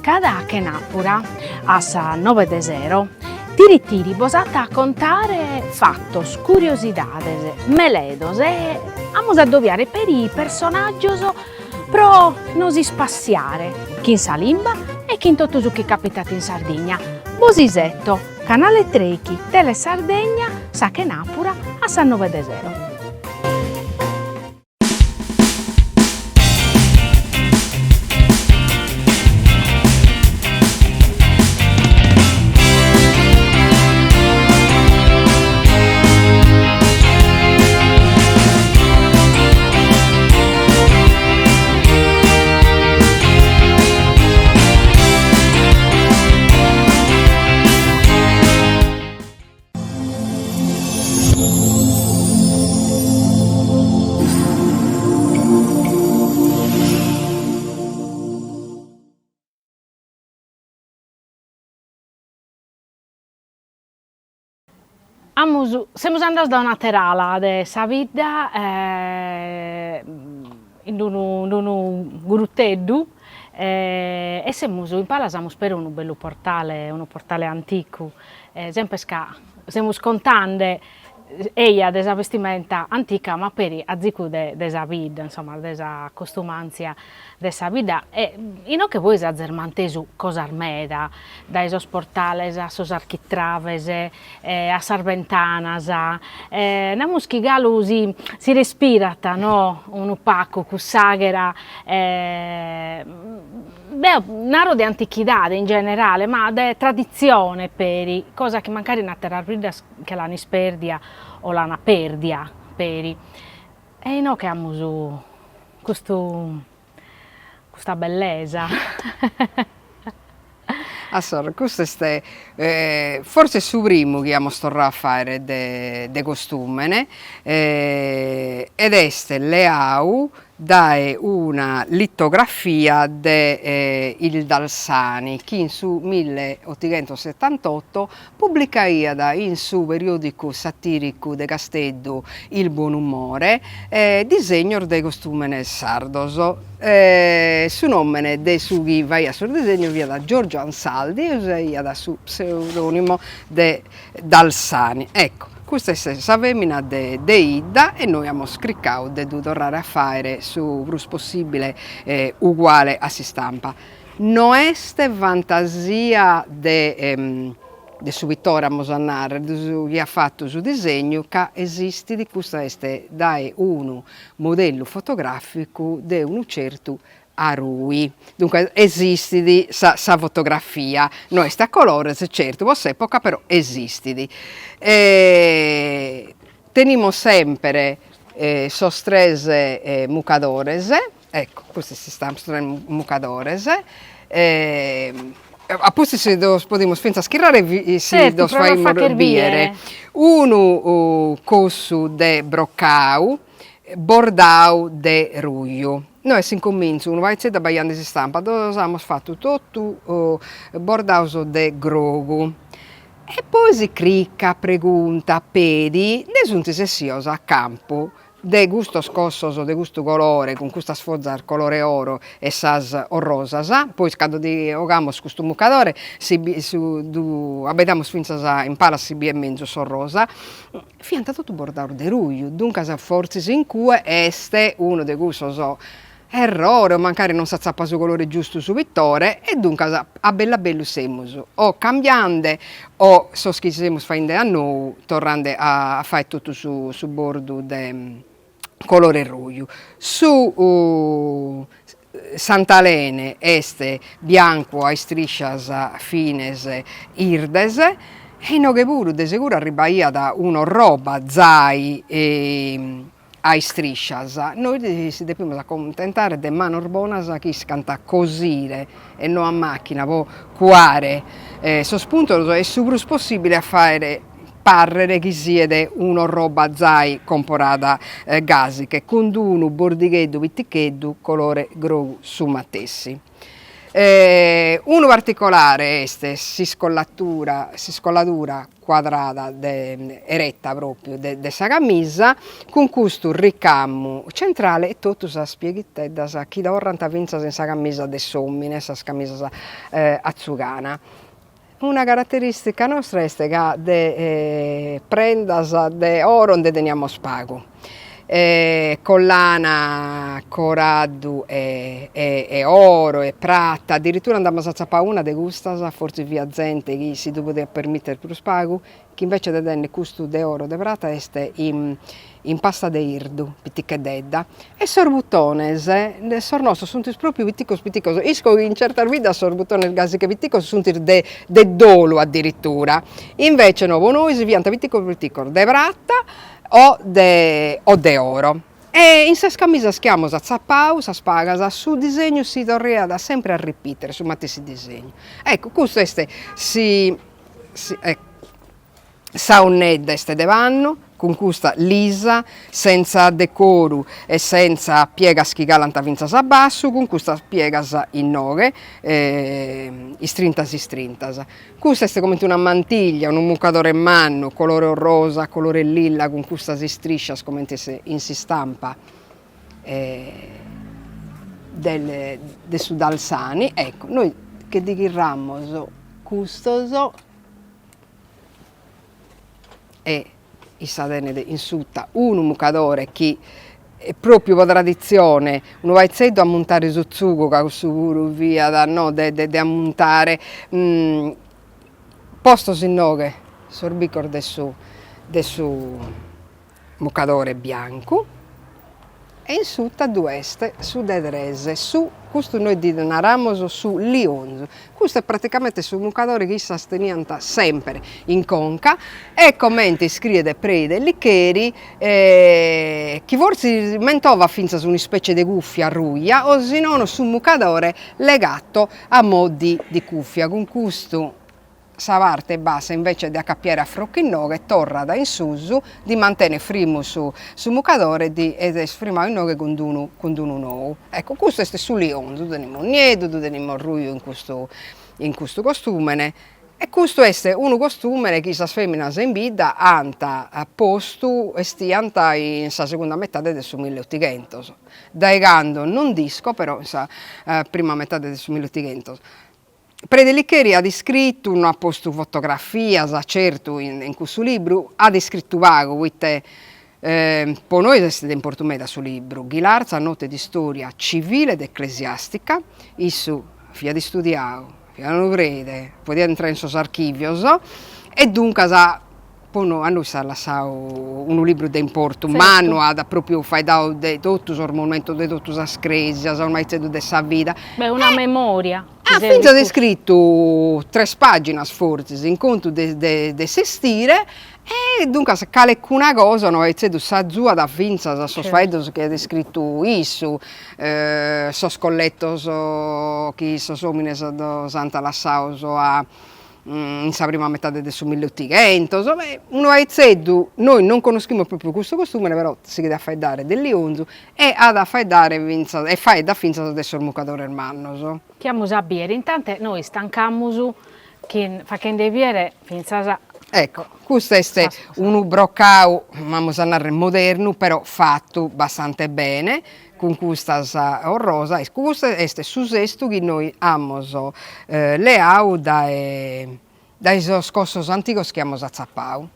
Cada chenàpura, a sas noe de sero, Tiri Tiri bos at a contare fatos, curiosidades, meledos e amus a adobiare peri personàgios pro nos ispassiare chin sa limba e chin totu su chi capitat in Sardigna. Bos iseto, Canale Trèichi, Telesardegna, sa chenàpura a sas noe de sero. Amus, semus andados dae un'àtera ala de sa bidda in unu in unu gruteddu e semus in palas amus peri unu bellu portale, unu portale anticu, semper ca semus contende eja de sa bestimenta antica ma peri azigu de de sa bidda, insomma de sa costumantzia de sa bidda e inoghe bois azes mantesu cosas meda, dae sos portales a sos architraves a sas bentanas, namus chi galu si si respirat no unu pagu cuss'àghera deo naro de antichidade in generale ma de traditzione peri, cosa chi mancari in àteras biddas che l'an ispèrdia o l'an pèrdia peri. E inoghe amus custu custa bellesa. Assora, custu est fortzis su primu chi amus torradu a fàere de de costùmene ed est leadu. dae una litografia de Il Dalsani chi in su milleotighentosetantotto publicaiat in su periòdicu satìricu de Casteddu Il Buonumore disegnos de costùmenes sardos. Su nòmene de su chi faiat sos disegnos fiat Giorgio Ansaldi e usaiat su pseudònimo de Dalsani. Ecco, custa est sa femina de de 'idda e nois amus cricadu de ddu torrare a fàere su prus possibile uguale a s'istampa. No est fantasia de de su pitore amus a narrer, de su chi at fatu su disegnu, ca esistit, custa est dae unu modellu fotograficu de unu certu Arui. Duncas esistit sa sa fotografia, no est a colores certu po s'epoca però esistit. Tenimus sempre sos tres mucadores, ecco custa est s'istampa, sos tres mucadores, a pustis si ddos podimus fintzas chirrare e si ddos faghimus biere. Unu cossu de brocau bordau de ruju. Nois a s'incomintzu unu paritzeddu abbaiande s'istampa ddos amus fatu totu bordados de grogu e poi si crica, pregunta, pedi, nde sunt essios a campu de custos cossos de custu colore cun custas fozas colore oro e sas orrosas, poi cando ndi 'ogamus custu mucadore si bi su ddu abbaidamus fintzas in palas si biet menzus s'orrosa Fiant totu bordados de ruju, duncas fortzis in cue est unu de cussos errores o mancari non s'atzapat su colore giustu su pitore e duncas a bellu a bellu semus o cambiande o sos chi semus faghende a nou torrande a fagher totu su su bordu de colore ruju. Su Sant'Alene est biancu a istriscias fines 'irdes e inoghe puru de seguru arribaiat un'orroba zai a istriscias, nois si depimus acuntentare de manos bonas chi iscant cosire e no a macchina po cuare sos puntos e su prus possibile a fagher pàrrere chi siet un'orroba zai comporada gasiche, cun d'unu bordigheddu piticheddu colore grogu su matessi. Unu particolare est s'iscollatura s'iscolladura cuadrada de eretta propriu de de sa camisa cun custu ricamu centrale e totu sas pieghiteddas chi torrant fintzas in sa camisa de s'omine, sas camisas a tzugana. Una caraterìstica nostra est ca de prendas de oro nde teniamus pagu, collana, coraddu e e oro e prata, addirittura nd'amus atzapadu una de custas, fortzis fiat zente chi si ddu podiat permìtere prus pagu, chi invece de tenni custu de oro o de prata est in in pasta de 'irdu, piticheddedda, e sos butones sos nostros sunt propriu piticos piticos, isco chi in certas biddas sos butones gasi che piticos sunt de de dolu addirittura, invece no, po nois fiant piticos piticos de prata o de o de oro. E in sas camisas chi amus atzapadu, sas pagas, su disegnu si torriat sempre a ripitere, su matessi disegnu. Ecco, custu est si si ecco Sa 'unnedda est de pannu, cun custa lisa, sentza decoru e sentza piegas chi calant fintzas a bassu, cun custas piegas inoghe istrintas istrintas. Custa est comente una mantiglia, unu mucadore mannu, colore orrosa, colore lilla, cun custas istriscias comente in s'istampa de de su Dalsani, ecco, nois che ddi chirramus custos E issa tenet in suta unu mucadore chi propriu po traditzione unu paritzeddu a ammuntare su tzugu ca cussu puru fiat no de de ammuntare postos inoghe sos bicos de su de su mucadore biancu e in suta ddu est su de tres, su, custu nois ddi naramus su lionzu, custu est praticamente su mucadore chi issas teniant semper in conca e comente iscriet Preide Licheri chi fortzis mentovat fintzas un'ispecie de cuffia ruja o si nono su mucadore legato a mo di di cuffia, cun custu. Sa parte bassa invece de acapiare a frocu inoghe torrat in susu, ddi mantenet frimu su su mucadore e ed est frimau inoghe cun d'unu cun d'unu nou. Ecco custu est su lionzu, ddu tenimus nieddu, ddu tenimus ruju in custu in custu costumene e custu est unu costumene chi sas feminas in bidda ant postu, 'estiant in sa segunda metade de su milleotighentos, dae cando non nd'isco però in sa prima metade de su milleotighentos Prede Licheri at iscritu, no at postu fotografias, certu, in cussu libru, at iscritu pagu poite po nois est de importu meda su libru, Ghilarza note di storia civile ed ecclesiastica, issu fiat istudiau, fiat unu prede, podiat intrare in sos archivios e duncas Po no a nois s'at lassau unu libru de importu mannu, at propriu faeddau de totu sos monumentos, de totu sas cresias, unu paghiteddu de sa vida. Beh, una memoria. At fintzas iscritu tres paginas fortzis in contu de de s'estire e duncas calecuna cosa unu paghiteddu s'azuat fintzas a sos faeddos chi at iscritu issu, sos colletos chi sos omines ddos ant lassados a in sa prima metade de su milleotighentos, unu paitzeddu, nois non connoschimus propriu custu costumene, però sighit a faeddare de lionzu e at a faeddare fintzas e faeddat fintzas de sos mucadores mannos. Chi amus a biere, intantu nois tancamus chin faghende biere fintzas. Ecco, custu est unu brocau, amus a narrer modernu, però fatu bastante bene, cun custas orrosas e custu est su sestu chi nois amus leadu dae dae sos cossos antigos chi amus atzapadu.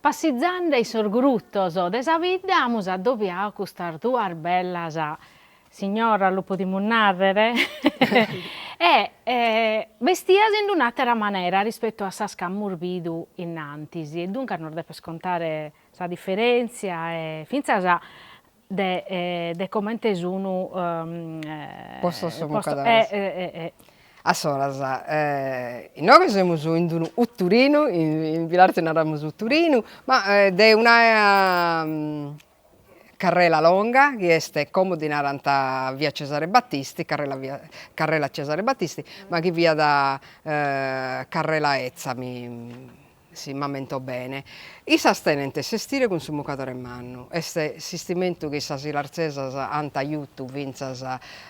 Passizande in sos grutos de sa bidda amus adobiadu custas duas bellas signoras, lu podimus nàrrere, e bestias in un'àtera manera rispetu a sas ch'amus bidu innantis e duncas nos depes contare sa diferèntzia e fintzas de de comente sun postos sos mucadores. Assoras, inoghe semus in d'unu 'uturinu, in Bilartzi naramus 'uturinu, ma de una carrela longa chi est, como ddi narant via Cesare Battisti, carrela via carrela Cesare Battisti, ma chi fiat carrela 'etza mi Si m'ammento bene. Issas tenent s'estire cun su mucadore mannu, est s'istimentu chi sas ilartzesas ant jutu fintzas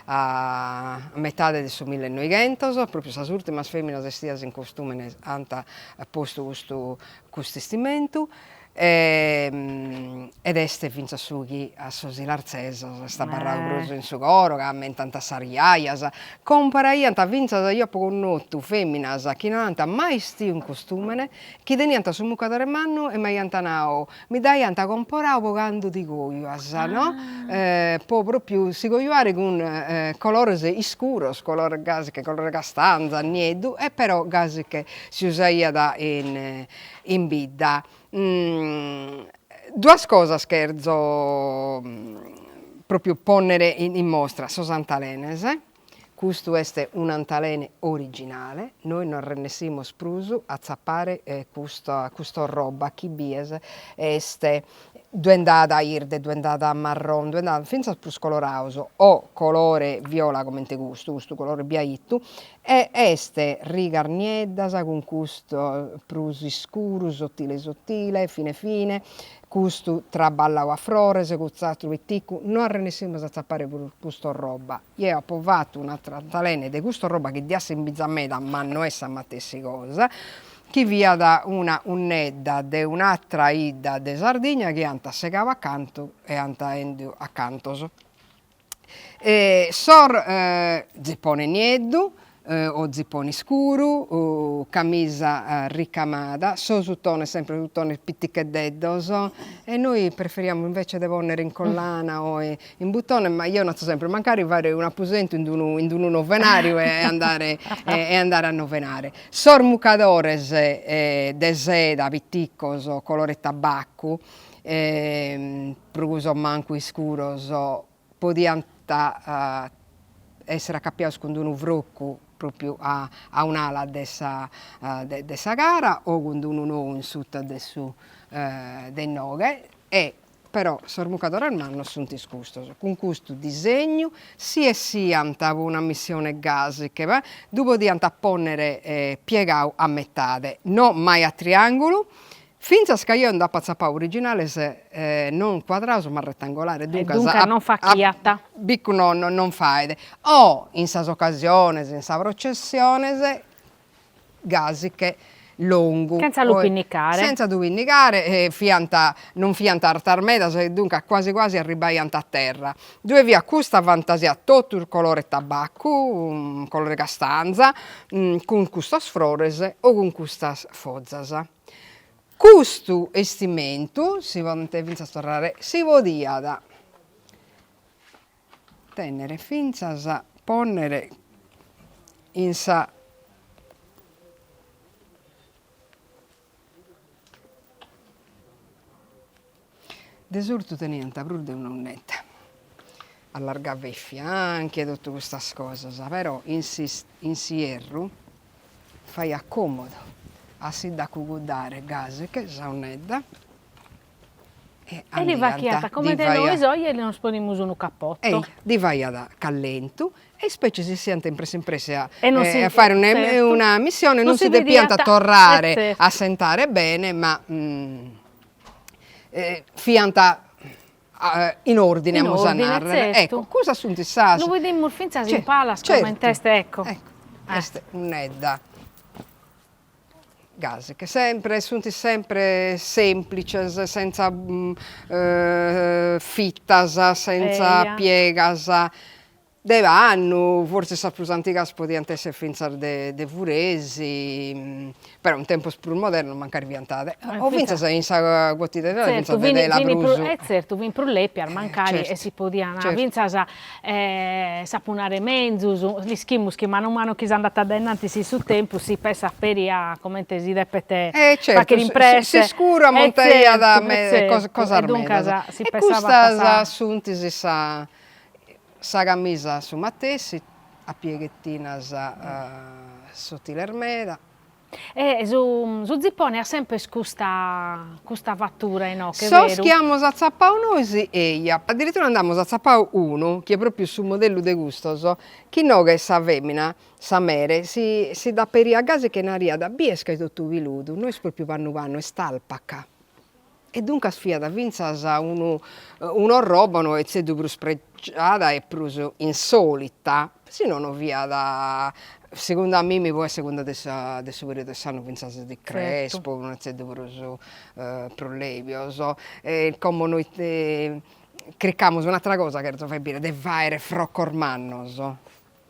a metade de su millenoighentos, propriu sas urtimas feminas estias in costumene ant postu custu custu istimentu ed est fintzas su chi a sos ilartzesos est abarradu prus in su coro, ca ammentant sas jajas, Comporaiant fintzas, eo apo connotu feminas chi no ant mai estiu in costumene, chi teniant su mucadore mannu e m'aiant nau, mi dd'aiant comporau po candu ti cojuas, no, po propriu si cojuare cun colores iscuros, colore gasi che colore castanza, nieddu, e però gasi che si usaiat in in bidda. Duas cosas cherzo propriu ponnere in mostra, sos antalenes, custu est un'antalene originale, nois no arrennessimus prus a tzapare custa custa roba chi bies est ddue nd'at 'irde, ddue nd'at marron, ddue nd'at fintzas prus colorados o colore viola comente custu, custu colore biaitu E est rigas nieddas cun custu prus iscuru, sotile sotile, fine fine, custu traballau a frores, cust'atru piticu, no arrennessimus a tzapare prus cust'orroba. Jeo apo fatu un'atru antalene de cust'orroba chi ddi assimbizat meda ma no est sa matessi cosa, chi fiat una 'unnedda de un'atra 'idda de Sardigna chi ant segau a cantu e ant 'endiu a cantos. Sos zipone nieddu o zipone iscuru, camisa ricamada, sos 'utones sempre 'utones piticheddeddos e nois preferiamus invece de ponnere in collana o in butone, ma jeo natzo sempre mancari faghere un'apusentu in d'unu in d'unu novenariu e andare e andare a novenare. Sos mucadores de seda piticos colore tabaccu prus o mancu iscuros, podiant èssere acapiados cun unu frocu. propriu a a un'ala de sa de sa cara o cun d'unu nou in suta de su de inoghe e Però sos mucadores mannos sunt custos, cun custu disegnu, si essiant po una missione gasi che ddu podiant pònnere piegau a metade, no mai a triàngulu, fintzas ca eo nd'apo atzapau originales non cuadrados ma retangolares, duncas duncas non fachiat. A bicu no non faet, o in sas ocasiones, in sas processiones, gasi che longu. Chentza lu pinnicare. Sentza ddu pinnicare e fiant, non fiant artas medas e duncas quasi quasi arribbaiant a terra. Ddue fiat custa fantasia totu colore tabaccu, colore castanza, cun custas frores o cun custas fozas. Custu 'estimentu, si podent fintzas torrare, si podiat Tènnere fintzas pònnere in sa. De sortu teniant prus de una 'unnedda, allargava i fianchi e totu custas cosas, però in in s'ierru faiat còmodu a si dda cuguddare gasi che sa 'unnedda E li faghiat comente nois oje nos ponimus unu capotto. Eja, ddi faghiat callentu e ispecie si essiant in presse in presse a fare una missione non si depiant torrare a assentare bene ma fiant in ordine amus a narrer. Ecco, custas sunt sas. Lu bidimus fintzas in palas comente est, ecco. Est 'unnedda. Gasi che sempre sunt sempre semplices, senza fitas, senza piegas, de pannu, forsis sas prus antigas podiant esser finzas de de furesi, però in tempos prus modernos mancari fiant de o finzas in sa quotidianidade finzas de tela prus. E zertu fin prus lepias mancari e si podian finzas sapunare menzus, l'ischimus chi manu manu chi s'andat a dae innantis in su tempus si pessat peri a comente si depet fagher in presse. S'iscuru ammontaiat cosas medas. E custas sunt sa sa camisa su matessi, a pieghettinas sottiles meda. E su su zippone at semper custa custa fattura inoghe, beru? Sos chi amus atzapau nois eja. Addirittura nd'amus atzapau unu, chi est propriu su modellu de custos, chi inoghe sa femina, sa mere, si si dd'aperiat gasi che nariat, bies ca est totu piludu, no est propriu pannu pannu, est alpaca. E duncas fiat fintzas unu un'orroba unu pagheddu prus pregiada e prus insolita, si nono fiat, segundu a mimi poi a segunda de sa de su periodu de s'annu fintzas de crespo, unu pagheddu prus prus lebios. E como nois chircamus un'atera cosa cherzo fai biri, de faere frocos mannos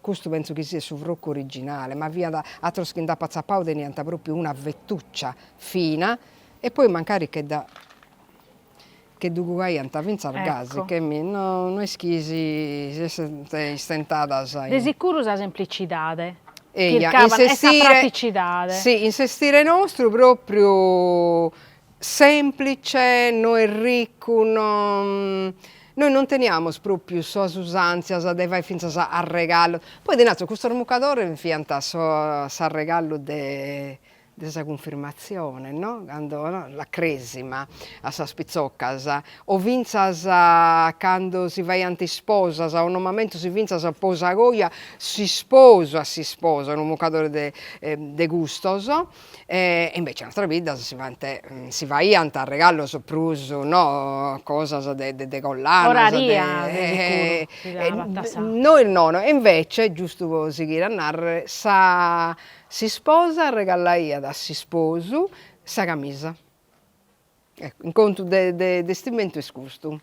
Custu pentzo chi siat su frocu originale, ma fiat ateros chi nd'apo atzapau teniant propriu una fetuccia fina e poi mancari che dda che ddu cugaiant fintzas gasi che mi no no est chi si si essent istentadas in. De sicuru sa semplicidade chircaban e sa praticidade. Si, in s'estire nostru propriu Semplice, no est riccu, no nois non teniamus propriu sas usantzias de fai fintzas arregallu, poi ti natzo custos mucadores fiant s'arregallu de de sa cunfirmatzione no, cando no la cresima a sas pitzoccas o fintzas cando si faiant isposas o no m'ammento si fintzas po sa coja s'isposu a s'isposa unu mucadore de de custos E invece in atras biddas si faint si faiant arregallos prus no cosas de de collanas Oraria de sicuru si narat sa. Nois nono e invece giustu po sighire a narrer sa s'isposa arregallaiat a s'isposu sa camisa Ecco, in contu de de estimentu est custu.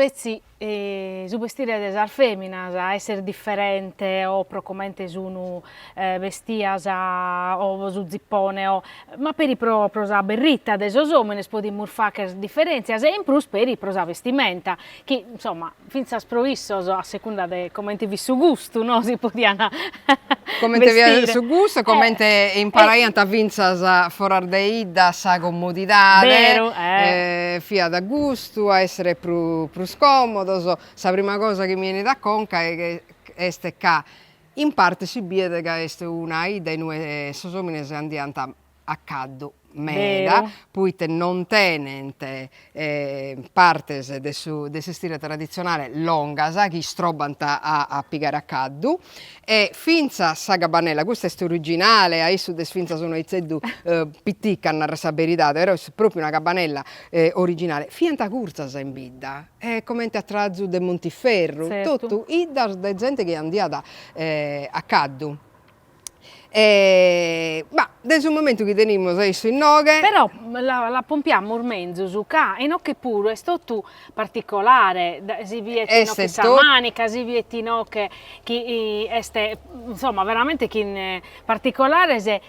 petzi su bestire de sas feminas a esser diferente o pro comente sun bestias o su zippone o ma peri pro pro sa berritta de sos omines podimus fagher diferentzias e in prus peri pro sa bestimenta chi insomma fintzas pro issos a segunda de comente fit su gustu no si podian Comente fiat su gustu e comente imparaiant fintzas foras de 'idda sa comodidade, Beru, eh. fiat gustu a essere prus comodos, sa prima cosa chi mi 'enit a conca est ca in parte si biet ca est una 'idda inue sos omines andiant a caddu meda, poite non tenent partes de su de s'estire traditzionale longas chi istrobbant a pigare a caddu e fintzas sa gabanella, custa est originale, a issu dd'est fintzas unu aitzeddu pitica a narrer sa beridade, però est propriu una gabanella originale, fiant curtzas in bidda comente a trazu de Montiferru, totu 'iddas de zente chi andiat a caddu E ma de su momentu chi tenimus a issu inoghe. Però la la pompiamus menzus ca inoghe puru est totu particolare, si biet inoghe sa manica, si biet inoghe chi est insomma veramente chin particolares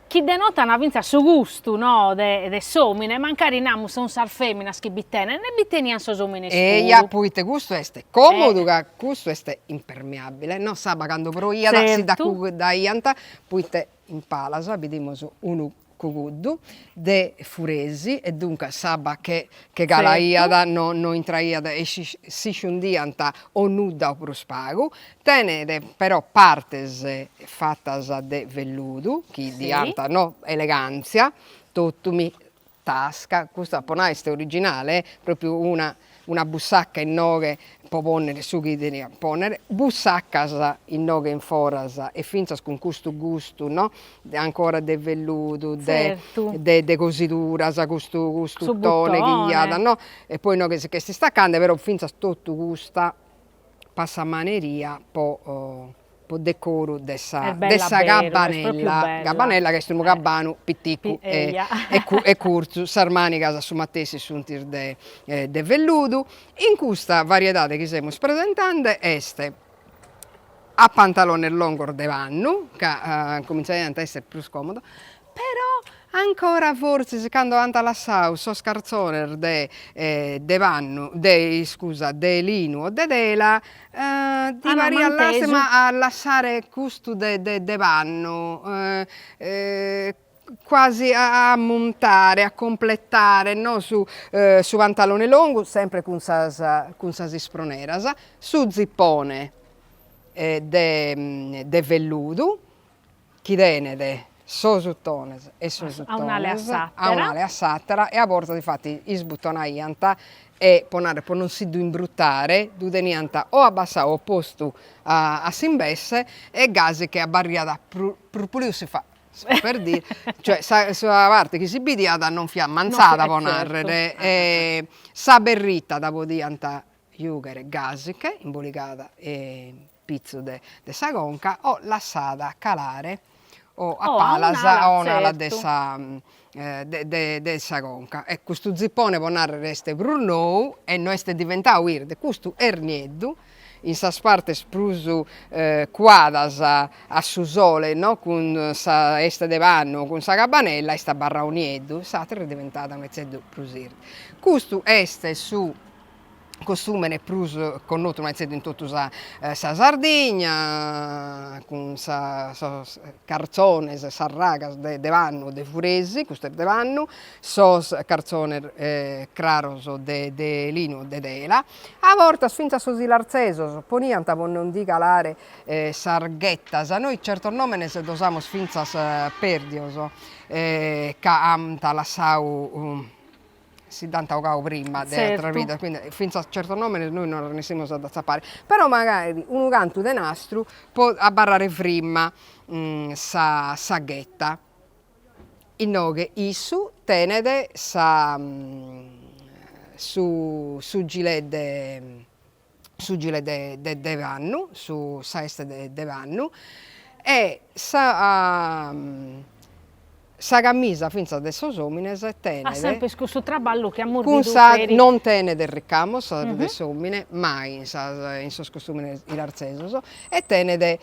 chi denotan fintzas su gustu no de de s'omine, mancari namus sun sas feminas chi bi tenen e bi tenian sos omines puru. Eja, poite custu est comodu ca custu est impermeabile, no s'abba cando proiat si dd'acuguddaiant, poite in palas bidimus unu cuguddu de furesi e duncas s'abba che che calaiat no no intraiat e s'isciundiant o nudda o prus pagu, tenet però partes fatas de velludu chi diant no elegantzia, totu mi tasca, custa po nai est originale, propriu una una bussacca inoghe po ponnere su chi teniat ponnere, bussaccas inoghe in foras e finzas cun custu gustu no ancora de velludu de de de cosiduras custu custu 'uttone chi iat no e poi inoghe si ch'est istacande però finzas totu custa passamaneria po po decoru de sa de sa gabanella, gabanella ca est unu gabanu piticu e e curtzu, sas manigas su matessi sunt de de velludu, in custa variedade chi semus presentende est a pantalones longos de pannu, ca comintzaiant a esser prus comodos, però ancora fortzis cando ant lassadu sos cartzones de de pannu de iscusa de linu o de tela ddi pariat lastima a lassare custu de de de pannu quasi a ammuntare a completare no su su pantalone longu sempre cun sas cun sas isproneras su zipone de de velludu chi tenet sos 'utones e sos 'utones a un'ala e a s'atera e a bortas infati isbutonaiant e po narrer po non si ddu imbrutare ddu teniant o abbassau o postu a s'imbesse e gasi che abarriat prus puliu si fa per dire cioè sa sa parte chi si bidiat non fiat mantzada po narrer e sa berrita dda podiant giughere gasiche imboligada in pitzu de de sa conca o lassada calare o a palas o a un'ala de sa de de de sa conca e custu zipone po narrer est prus nou e no est diventau 'irde custu est nieddu in sas partes prus cuadas a su sole no cun sa 'este de pannu o cun sa cabanella est abarrau nieddu, s'atera est diventada unu aitzeddu prus 'irde. Custu est su costùmene prus connotu unu aitzeddu in totu sa sa Sardigna cun sa sos cartzones sas ragas de de pannu de furesi, custu est de pannu, sos cartzones craros de de linu o de tela A bortas fintzas sos ilartzesos poniant po non ndi calare sas ghetas, nois certos nòmenes ddos amus fintzas pèrdios ca ant lassau, si dd'ant 'ogau prima de ateras biddas, quindi fintzas certos nòmenes nois no arrennessimus a dd'atzapare, però magari unu cantu de nastru po abarrare frima sa sa gheta. Inoghe issu tenet sa su su gilet de su gilet de de de pannu, su sa 'este de de pannu e sa Sa camisa fintzas de sos omines tenet. At sempre cussu traballu chi amus bidu peri. Non tenet ricamos sa de s'omine, mai in sas in sos costùmenes ilartzesos, e tenet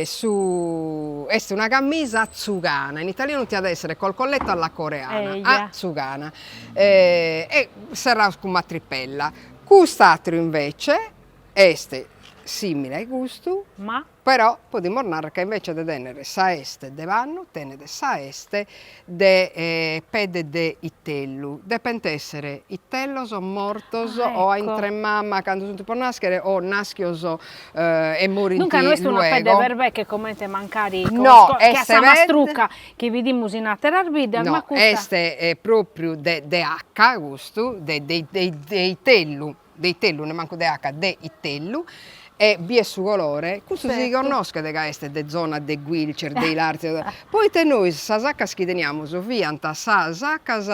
su est una camisa a tzugana, in italianu tiat essere col colletto alla coreana, a tzugana, e serraus cun matripella. Cust'ateru invece est simile ai custu, ma Però podimus narrer ca invece de tenner sa 'este de pannu tenet sa 'este de pedde de 'itellu. Depent esser 'itellos mortos o a intr'e mama cando sunt po naschere o naschios e morint Duncas no est una pedde luego. 'e berbeche comente mancari No, che a est sa pedde mastrucca chi bidimus in ateras biddas, ma No, custa est propriu de de 'acca custu, de de de 'itellu de 'itellu, nemmancu de 'aca, de 'itellu, e bies su colore, custu si connoschet ca est de zona de Guilcer, de Ilartzi, poite nois sas 'acas chi teniamus fiant sas 'acas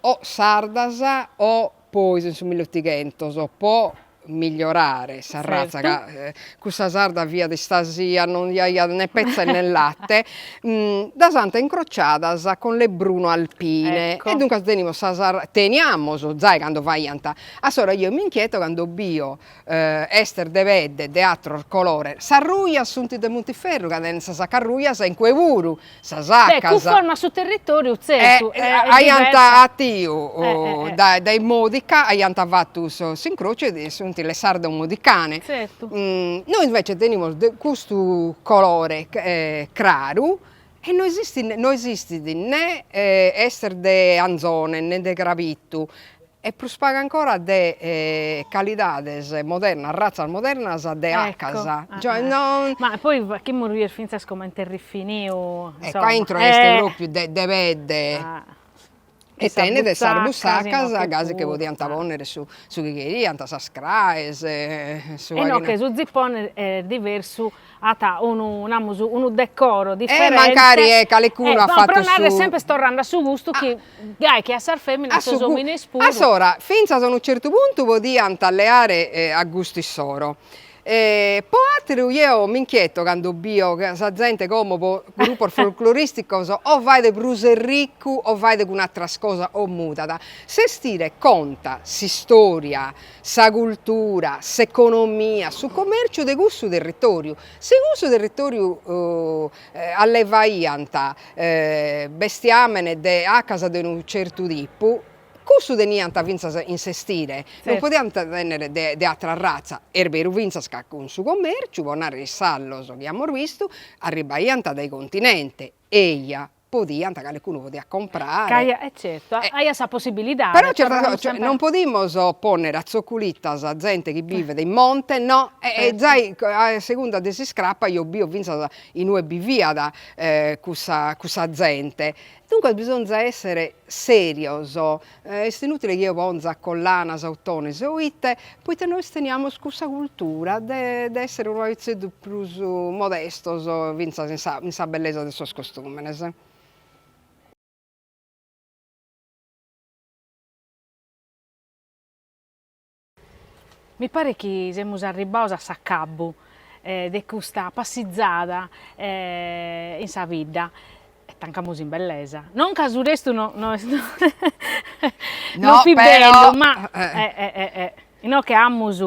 o sardas o pois in su milliottighentos po migliorare sa ratza ca cussa sarda fiat istasia, non jaiat ne petza e ne latte, ddas ant incrociadas con le bruno alpine e duncas tenimus sas teniamus zai cando faiant, assora jeo m'inchieto cando bio 'estes de pedde de ateros colores, sas rujas sunt de Montiferru ca tenent sas 'acas rujas e in cue puru sas 'acas. Cunforma a su territoriu tzertu Aiant 'atiu dae Modica aiant fatu s'incrociu e sunt le sardo modicane. Tzertu. Nois invece tenimus custu colore craru e no esistit no esistit ne 'estes de anzone ne de crabitu E prus pagu ancora de calidades modernas, ratzas modernas de 'acas. Ecco, non. Ma poi faghimus bier fintzas comente est rifiniu, insomma. Ecco, a intro est propriu de de pedde. E tenet sas bussacas gasi che podiant ponnere su su chi cheriant, sas craes, su. E no che su zipone est diversu at unu, namus, unu decoro diferente. E mancari calicunu at fatu su. Pro narrer sempre torrende a su gustu chi gai che a sas feminas sos omines puru. Assora, fintzas a unu certu puntu podiant leare a gustu issoro. Po ateru jeo m'inchieto cando bio ca sa zente como po grupos folcloristicos o faet prus erricu o faet cun ateras cosas o mudat. S'estire contat s'istoria sa cultura, s'economia, su commerciu de cussu territoriu. Si cussu territoriu allevaiant bestiamene de 'acas de unu certu tipu, cussu teniant fintzas in s'estire, non podiant tennere de de atra ratza. Est beru fintzas ca cun su commerciu, po narrer is sallos chi amus bistu, arribaiant dae continente, eia podiant, calicunu podiat comprare. Ca e certu, aiat sa possibilidade. Però certas cosas, cioè non podimus ponnere a zocculitas zente chi bivet in monte, no, e zai a segunda de s'iscrapa eo bio finzas inue biviat cussa cussa zente. Duncas bisonzat essere serios Est inutile chi eo ponza collanas, 'utones o ite, poite nois teniamus cussa cultura de de essere unu paghizeddu prus modestos finzas in sa in sa bellesa de sos costumenes. Mi paret chi semus arribbados a s'acabbu de custa passizada in sa bidda e tancamus in bellesa, non ca su restu no no est non fit bellu ma inoghe amus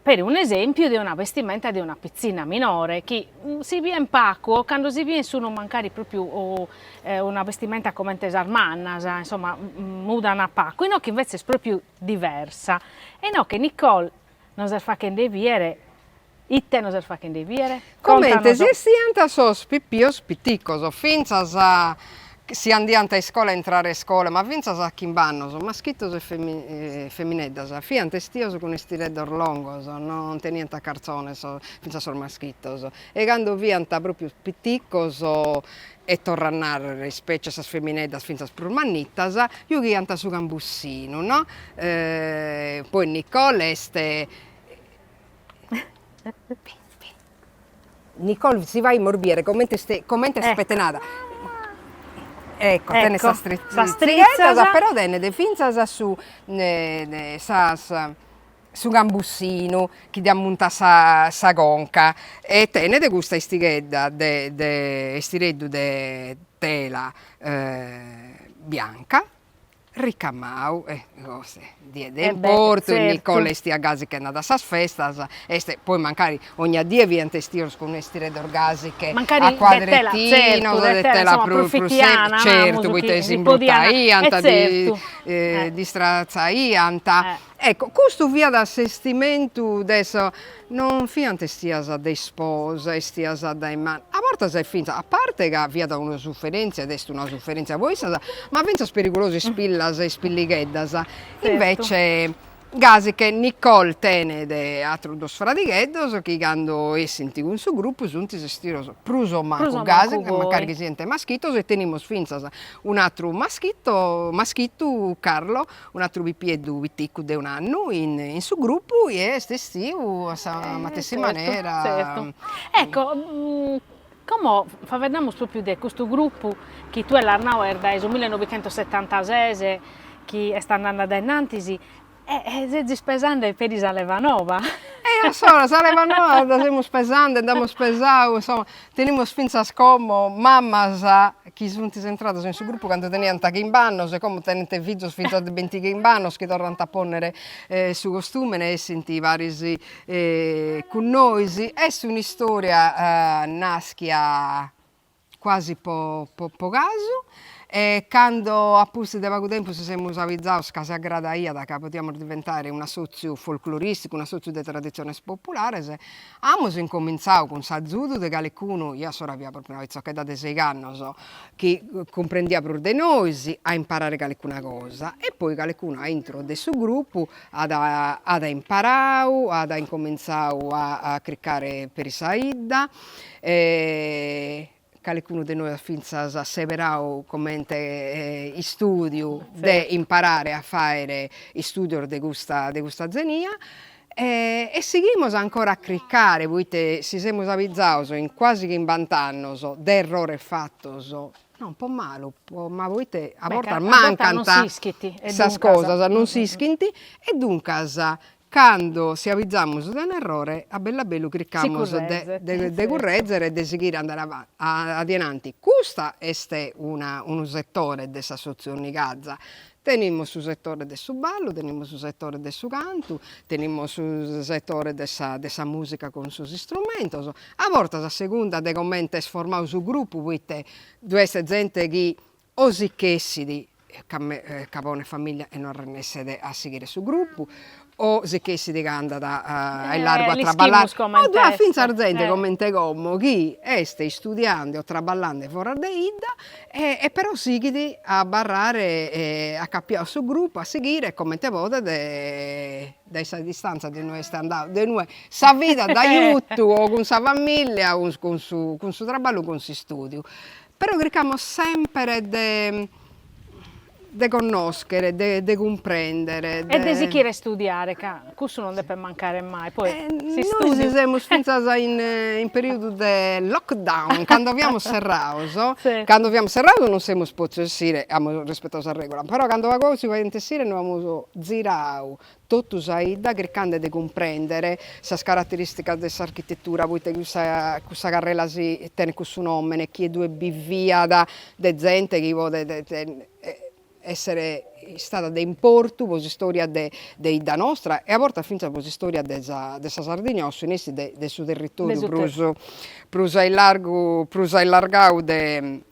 peri un'esempiu de una bestimenta de una pitzinna minore chi si bien pagu o cando si bien sun mancari propriu una bestimenta comente sas mannas, insomma mudan pagu, inoghe invece est propriu diversa. E inoghe Nicole nos est faghende biere, ite nos est faghende biere? Comente si 'estiant sos pipios piticos, fintzas si andiant a iscola a intrare a iscola, ma fintzas a chimb'annos, maschitos e femineddas, fiant 'estios cun 'estireddos longos, non teniant cartzones fintzas sos maschitos, e cando fiant propriu piticos e torro a narrer, ispecie sas femineddas fintzas prus mannitas, giughiant su cambussinu, no? Poi Nicole est Nicole si faghimus biere comente est comente est pettenada. Ecco, tenet sas tritzigeddas, però tenet fintzas su sas su cambussinu chi ddi ammuntat sa sa conca e tenet custa 'estighedda de de 'estireddu de. tela bianca, ricamau, e die de importu, Nicole 'estia gasi che andat a sas festas, est, poi mancari ogna die fiant 'estios cun 'estireddos gasi che a cuadrettinos, de tela prus prus semplice, certu, poita s'imbrutaiant, d'istratzaiant Ecco, custu fiat s'estimentu de sa, non fiant 'estias de isposa, 'estias dae manna, a bortas est finzas, a parte ca fiat una suferentzia ed est una suferentzia po issas, ma finzas perigulosu is pillas e is pilligheddas, invece gasi che Nicole tenet aterus duos fradigheddos chi cando essint cun su gruppu sunt estidos prus o mancu gasi, mancari chi siant maschitos e tenimus finzas un'ateru maschito, maschitu Carlo Un'atru pipieddu piticu de un'annu in su grupu chi est estiu a sa matessi manera. Tzertu. Ecco, como faeddamus propriu de custu grupu chi tue l'as nau est dae su millenovichentossetantases chi est andende a dae innantis e sezis pesende peri sa leva noba. E assora sa leva noa dda semus pesende, nd'amus pesau, insoma, Tenimus fintzas como mamas chi sunt intradas in su grupu cando teniant chimb'annos e como tenent fizos fintzas de bintichimb'annos chi torrant a ponnere su costumene e essint paris cun nois. Est un'istoria naschia quasi po po casu E cando a pustis de pagu tempus si semus abizados ca si agradaiat ca podiamus diventare un'assòtziu folclorìsticu, un'assòtziu de traditziones populares, amus incomintzadu cun s'azudu de calicunu, eo assora fia propriu una pitzochedda de seigh'annos, chi cumprendiat prus de nois, a imparare calicuna cosa e poi calicunu a intro de su grupu at at imparadu, at incomintzadu a cricare peri sa 'idda e Calicunu de nois at fintzas seberadu comente istùdiu de imparare a fàere istùdios de custa de custa zenia e sighimus ancora a cricare poite si semus abizados in cuasi chimbant'annos de errores fatos, non po malu ma poite a bortas mancant sas cosas, non s'ischint e duncas Cando si abizamus de un'errore, a bellu a bellu chircamus de currèzere e de sighire a andare a adenanti. Custa est una unu setore de s'assòtziu Onnigaza. Tenimus su setore de su ballu, tenimus su setore de su cantu, tenimus su setore de sa de sa mùsica cun sos istrumentos. A bortas a segunda de comente est formadu su grupu, poite ddu est zente chi o si ch'essit ca ca ponet familia e no arrennesset a sighire su gruppu, o si ch'essit ca andat a illargu a traballare, o ddu at fintzas zente comente como chi est istudiande o traballande foras de 'idda e però sighit a abarrare acapiadu a su gruppu, a sighire comente podet dae sa distanza de inue est andadu, de inue sa vida dd'at jutu o cun sa familia o cun su cun su traballu o cun s'istudiu Però chircamus semper de de connòschere, de de cumprèndere, de. E de sichire a istudiare, ca cussu non depet mancare mai, poi s'istudiu. Nois semus fintzas in in periodu de lockdown, cando fiamus serrados, cando fiamus serrados non semus potzios essire, amus rispetadu sa regula, però cando pagu pagu si podiant essire nos amus ziradu totu sa 'idda chircande de cumprendere sas carateristicas de s'architetura, poite cussa cussa carrela si tenet cussu nomene, chie ddue biviat de zente chi podet essere istada de importu po s'istoria de de 'idda nostra e a bortas finzas po s'istoria de sa de sa Sardigna o a su nessi de de su territoriu prus prus a illargu prus allargau de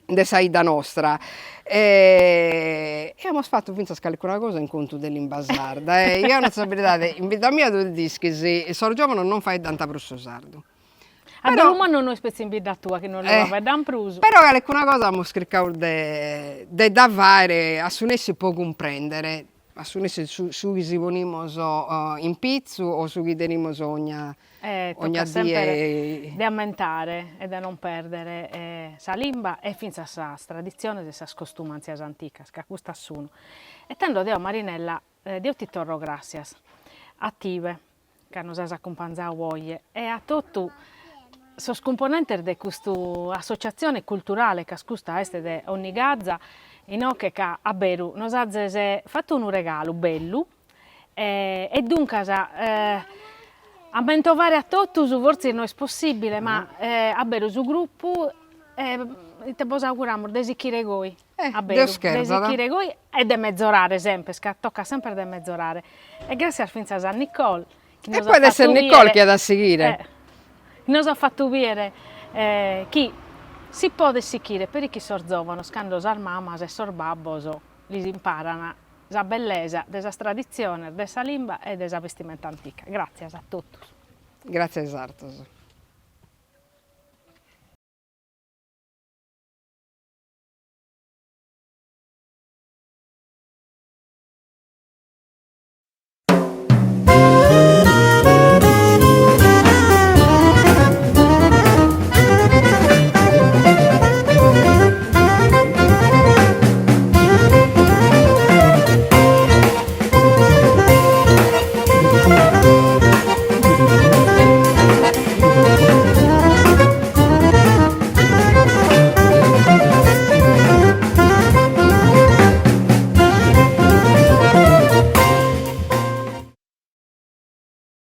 de sa 'idda nostra e amus fatu fintzas calicuna cosa in contu de limba sarda e eo naro sa beridade in bidda mia tue dd'ischis sos giovanos non faeddant prus su sardu. A dolu mannu no est petzi in bidda tua chi non lu faeddan prus. Però calicuna cosa amus chircadu de de dda fàere a su nessi po cumprèndere A su nessi su su chi si ponimus in pitzu o su chi tenimus ogna ogna die. De ammentare e de non pèrdere sa limba e fintzas sas traditziones e sas costumàntzias anticas, ca custas sun. E tando deo Marinella, deo ti torro gràssias, a tibe, ca nos as acumpanzadu oje e a totu sos cumponentes de custu associatzione culturale ca custa est de Onnigaza inoche ca a beru nos azes fatu unu regalu bellu e duncas a mentovare a totus fortzis no est possibile ma a beru su gruppu. Ite bos auguramus de sichire goi, Eh, a beru, Deus de cherzat. sichire goi e de mezorare semper, ca tocat semper de mezorare. E gràssias fintzas a Nicole chi E nos at podet esser fatu Nicole bìere chi at a sighire. eh, nos at fatu bìere chi si podet sichire peri chin sos zòvanos cando sas mamas e sos babbos lis imparan sa bellesa de sas traditziones, de sa limba e de sa bestimenta antica. Gràtzias a totus. Gràtzias a 'osateros.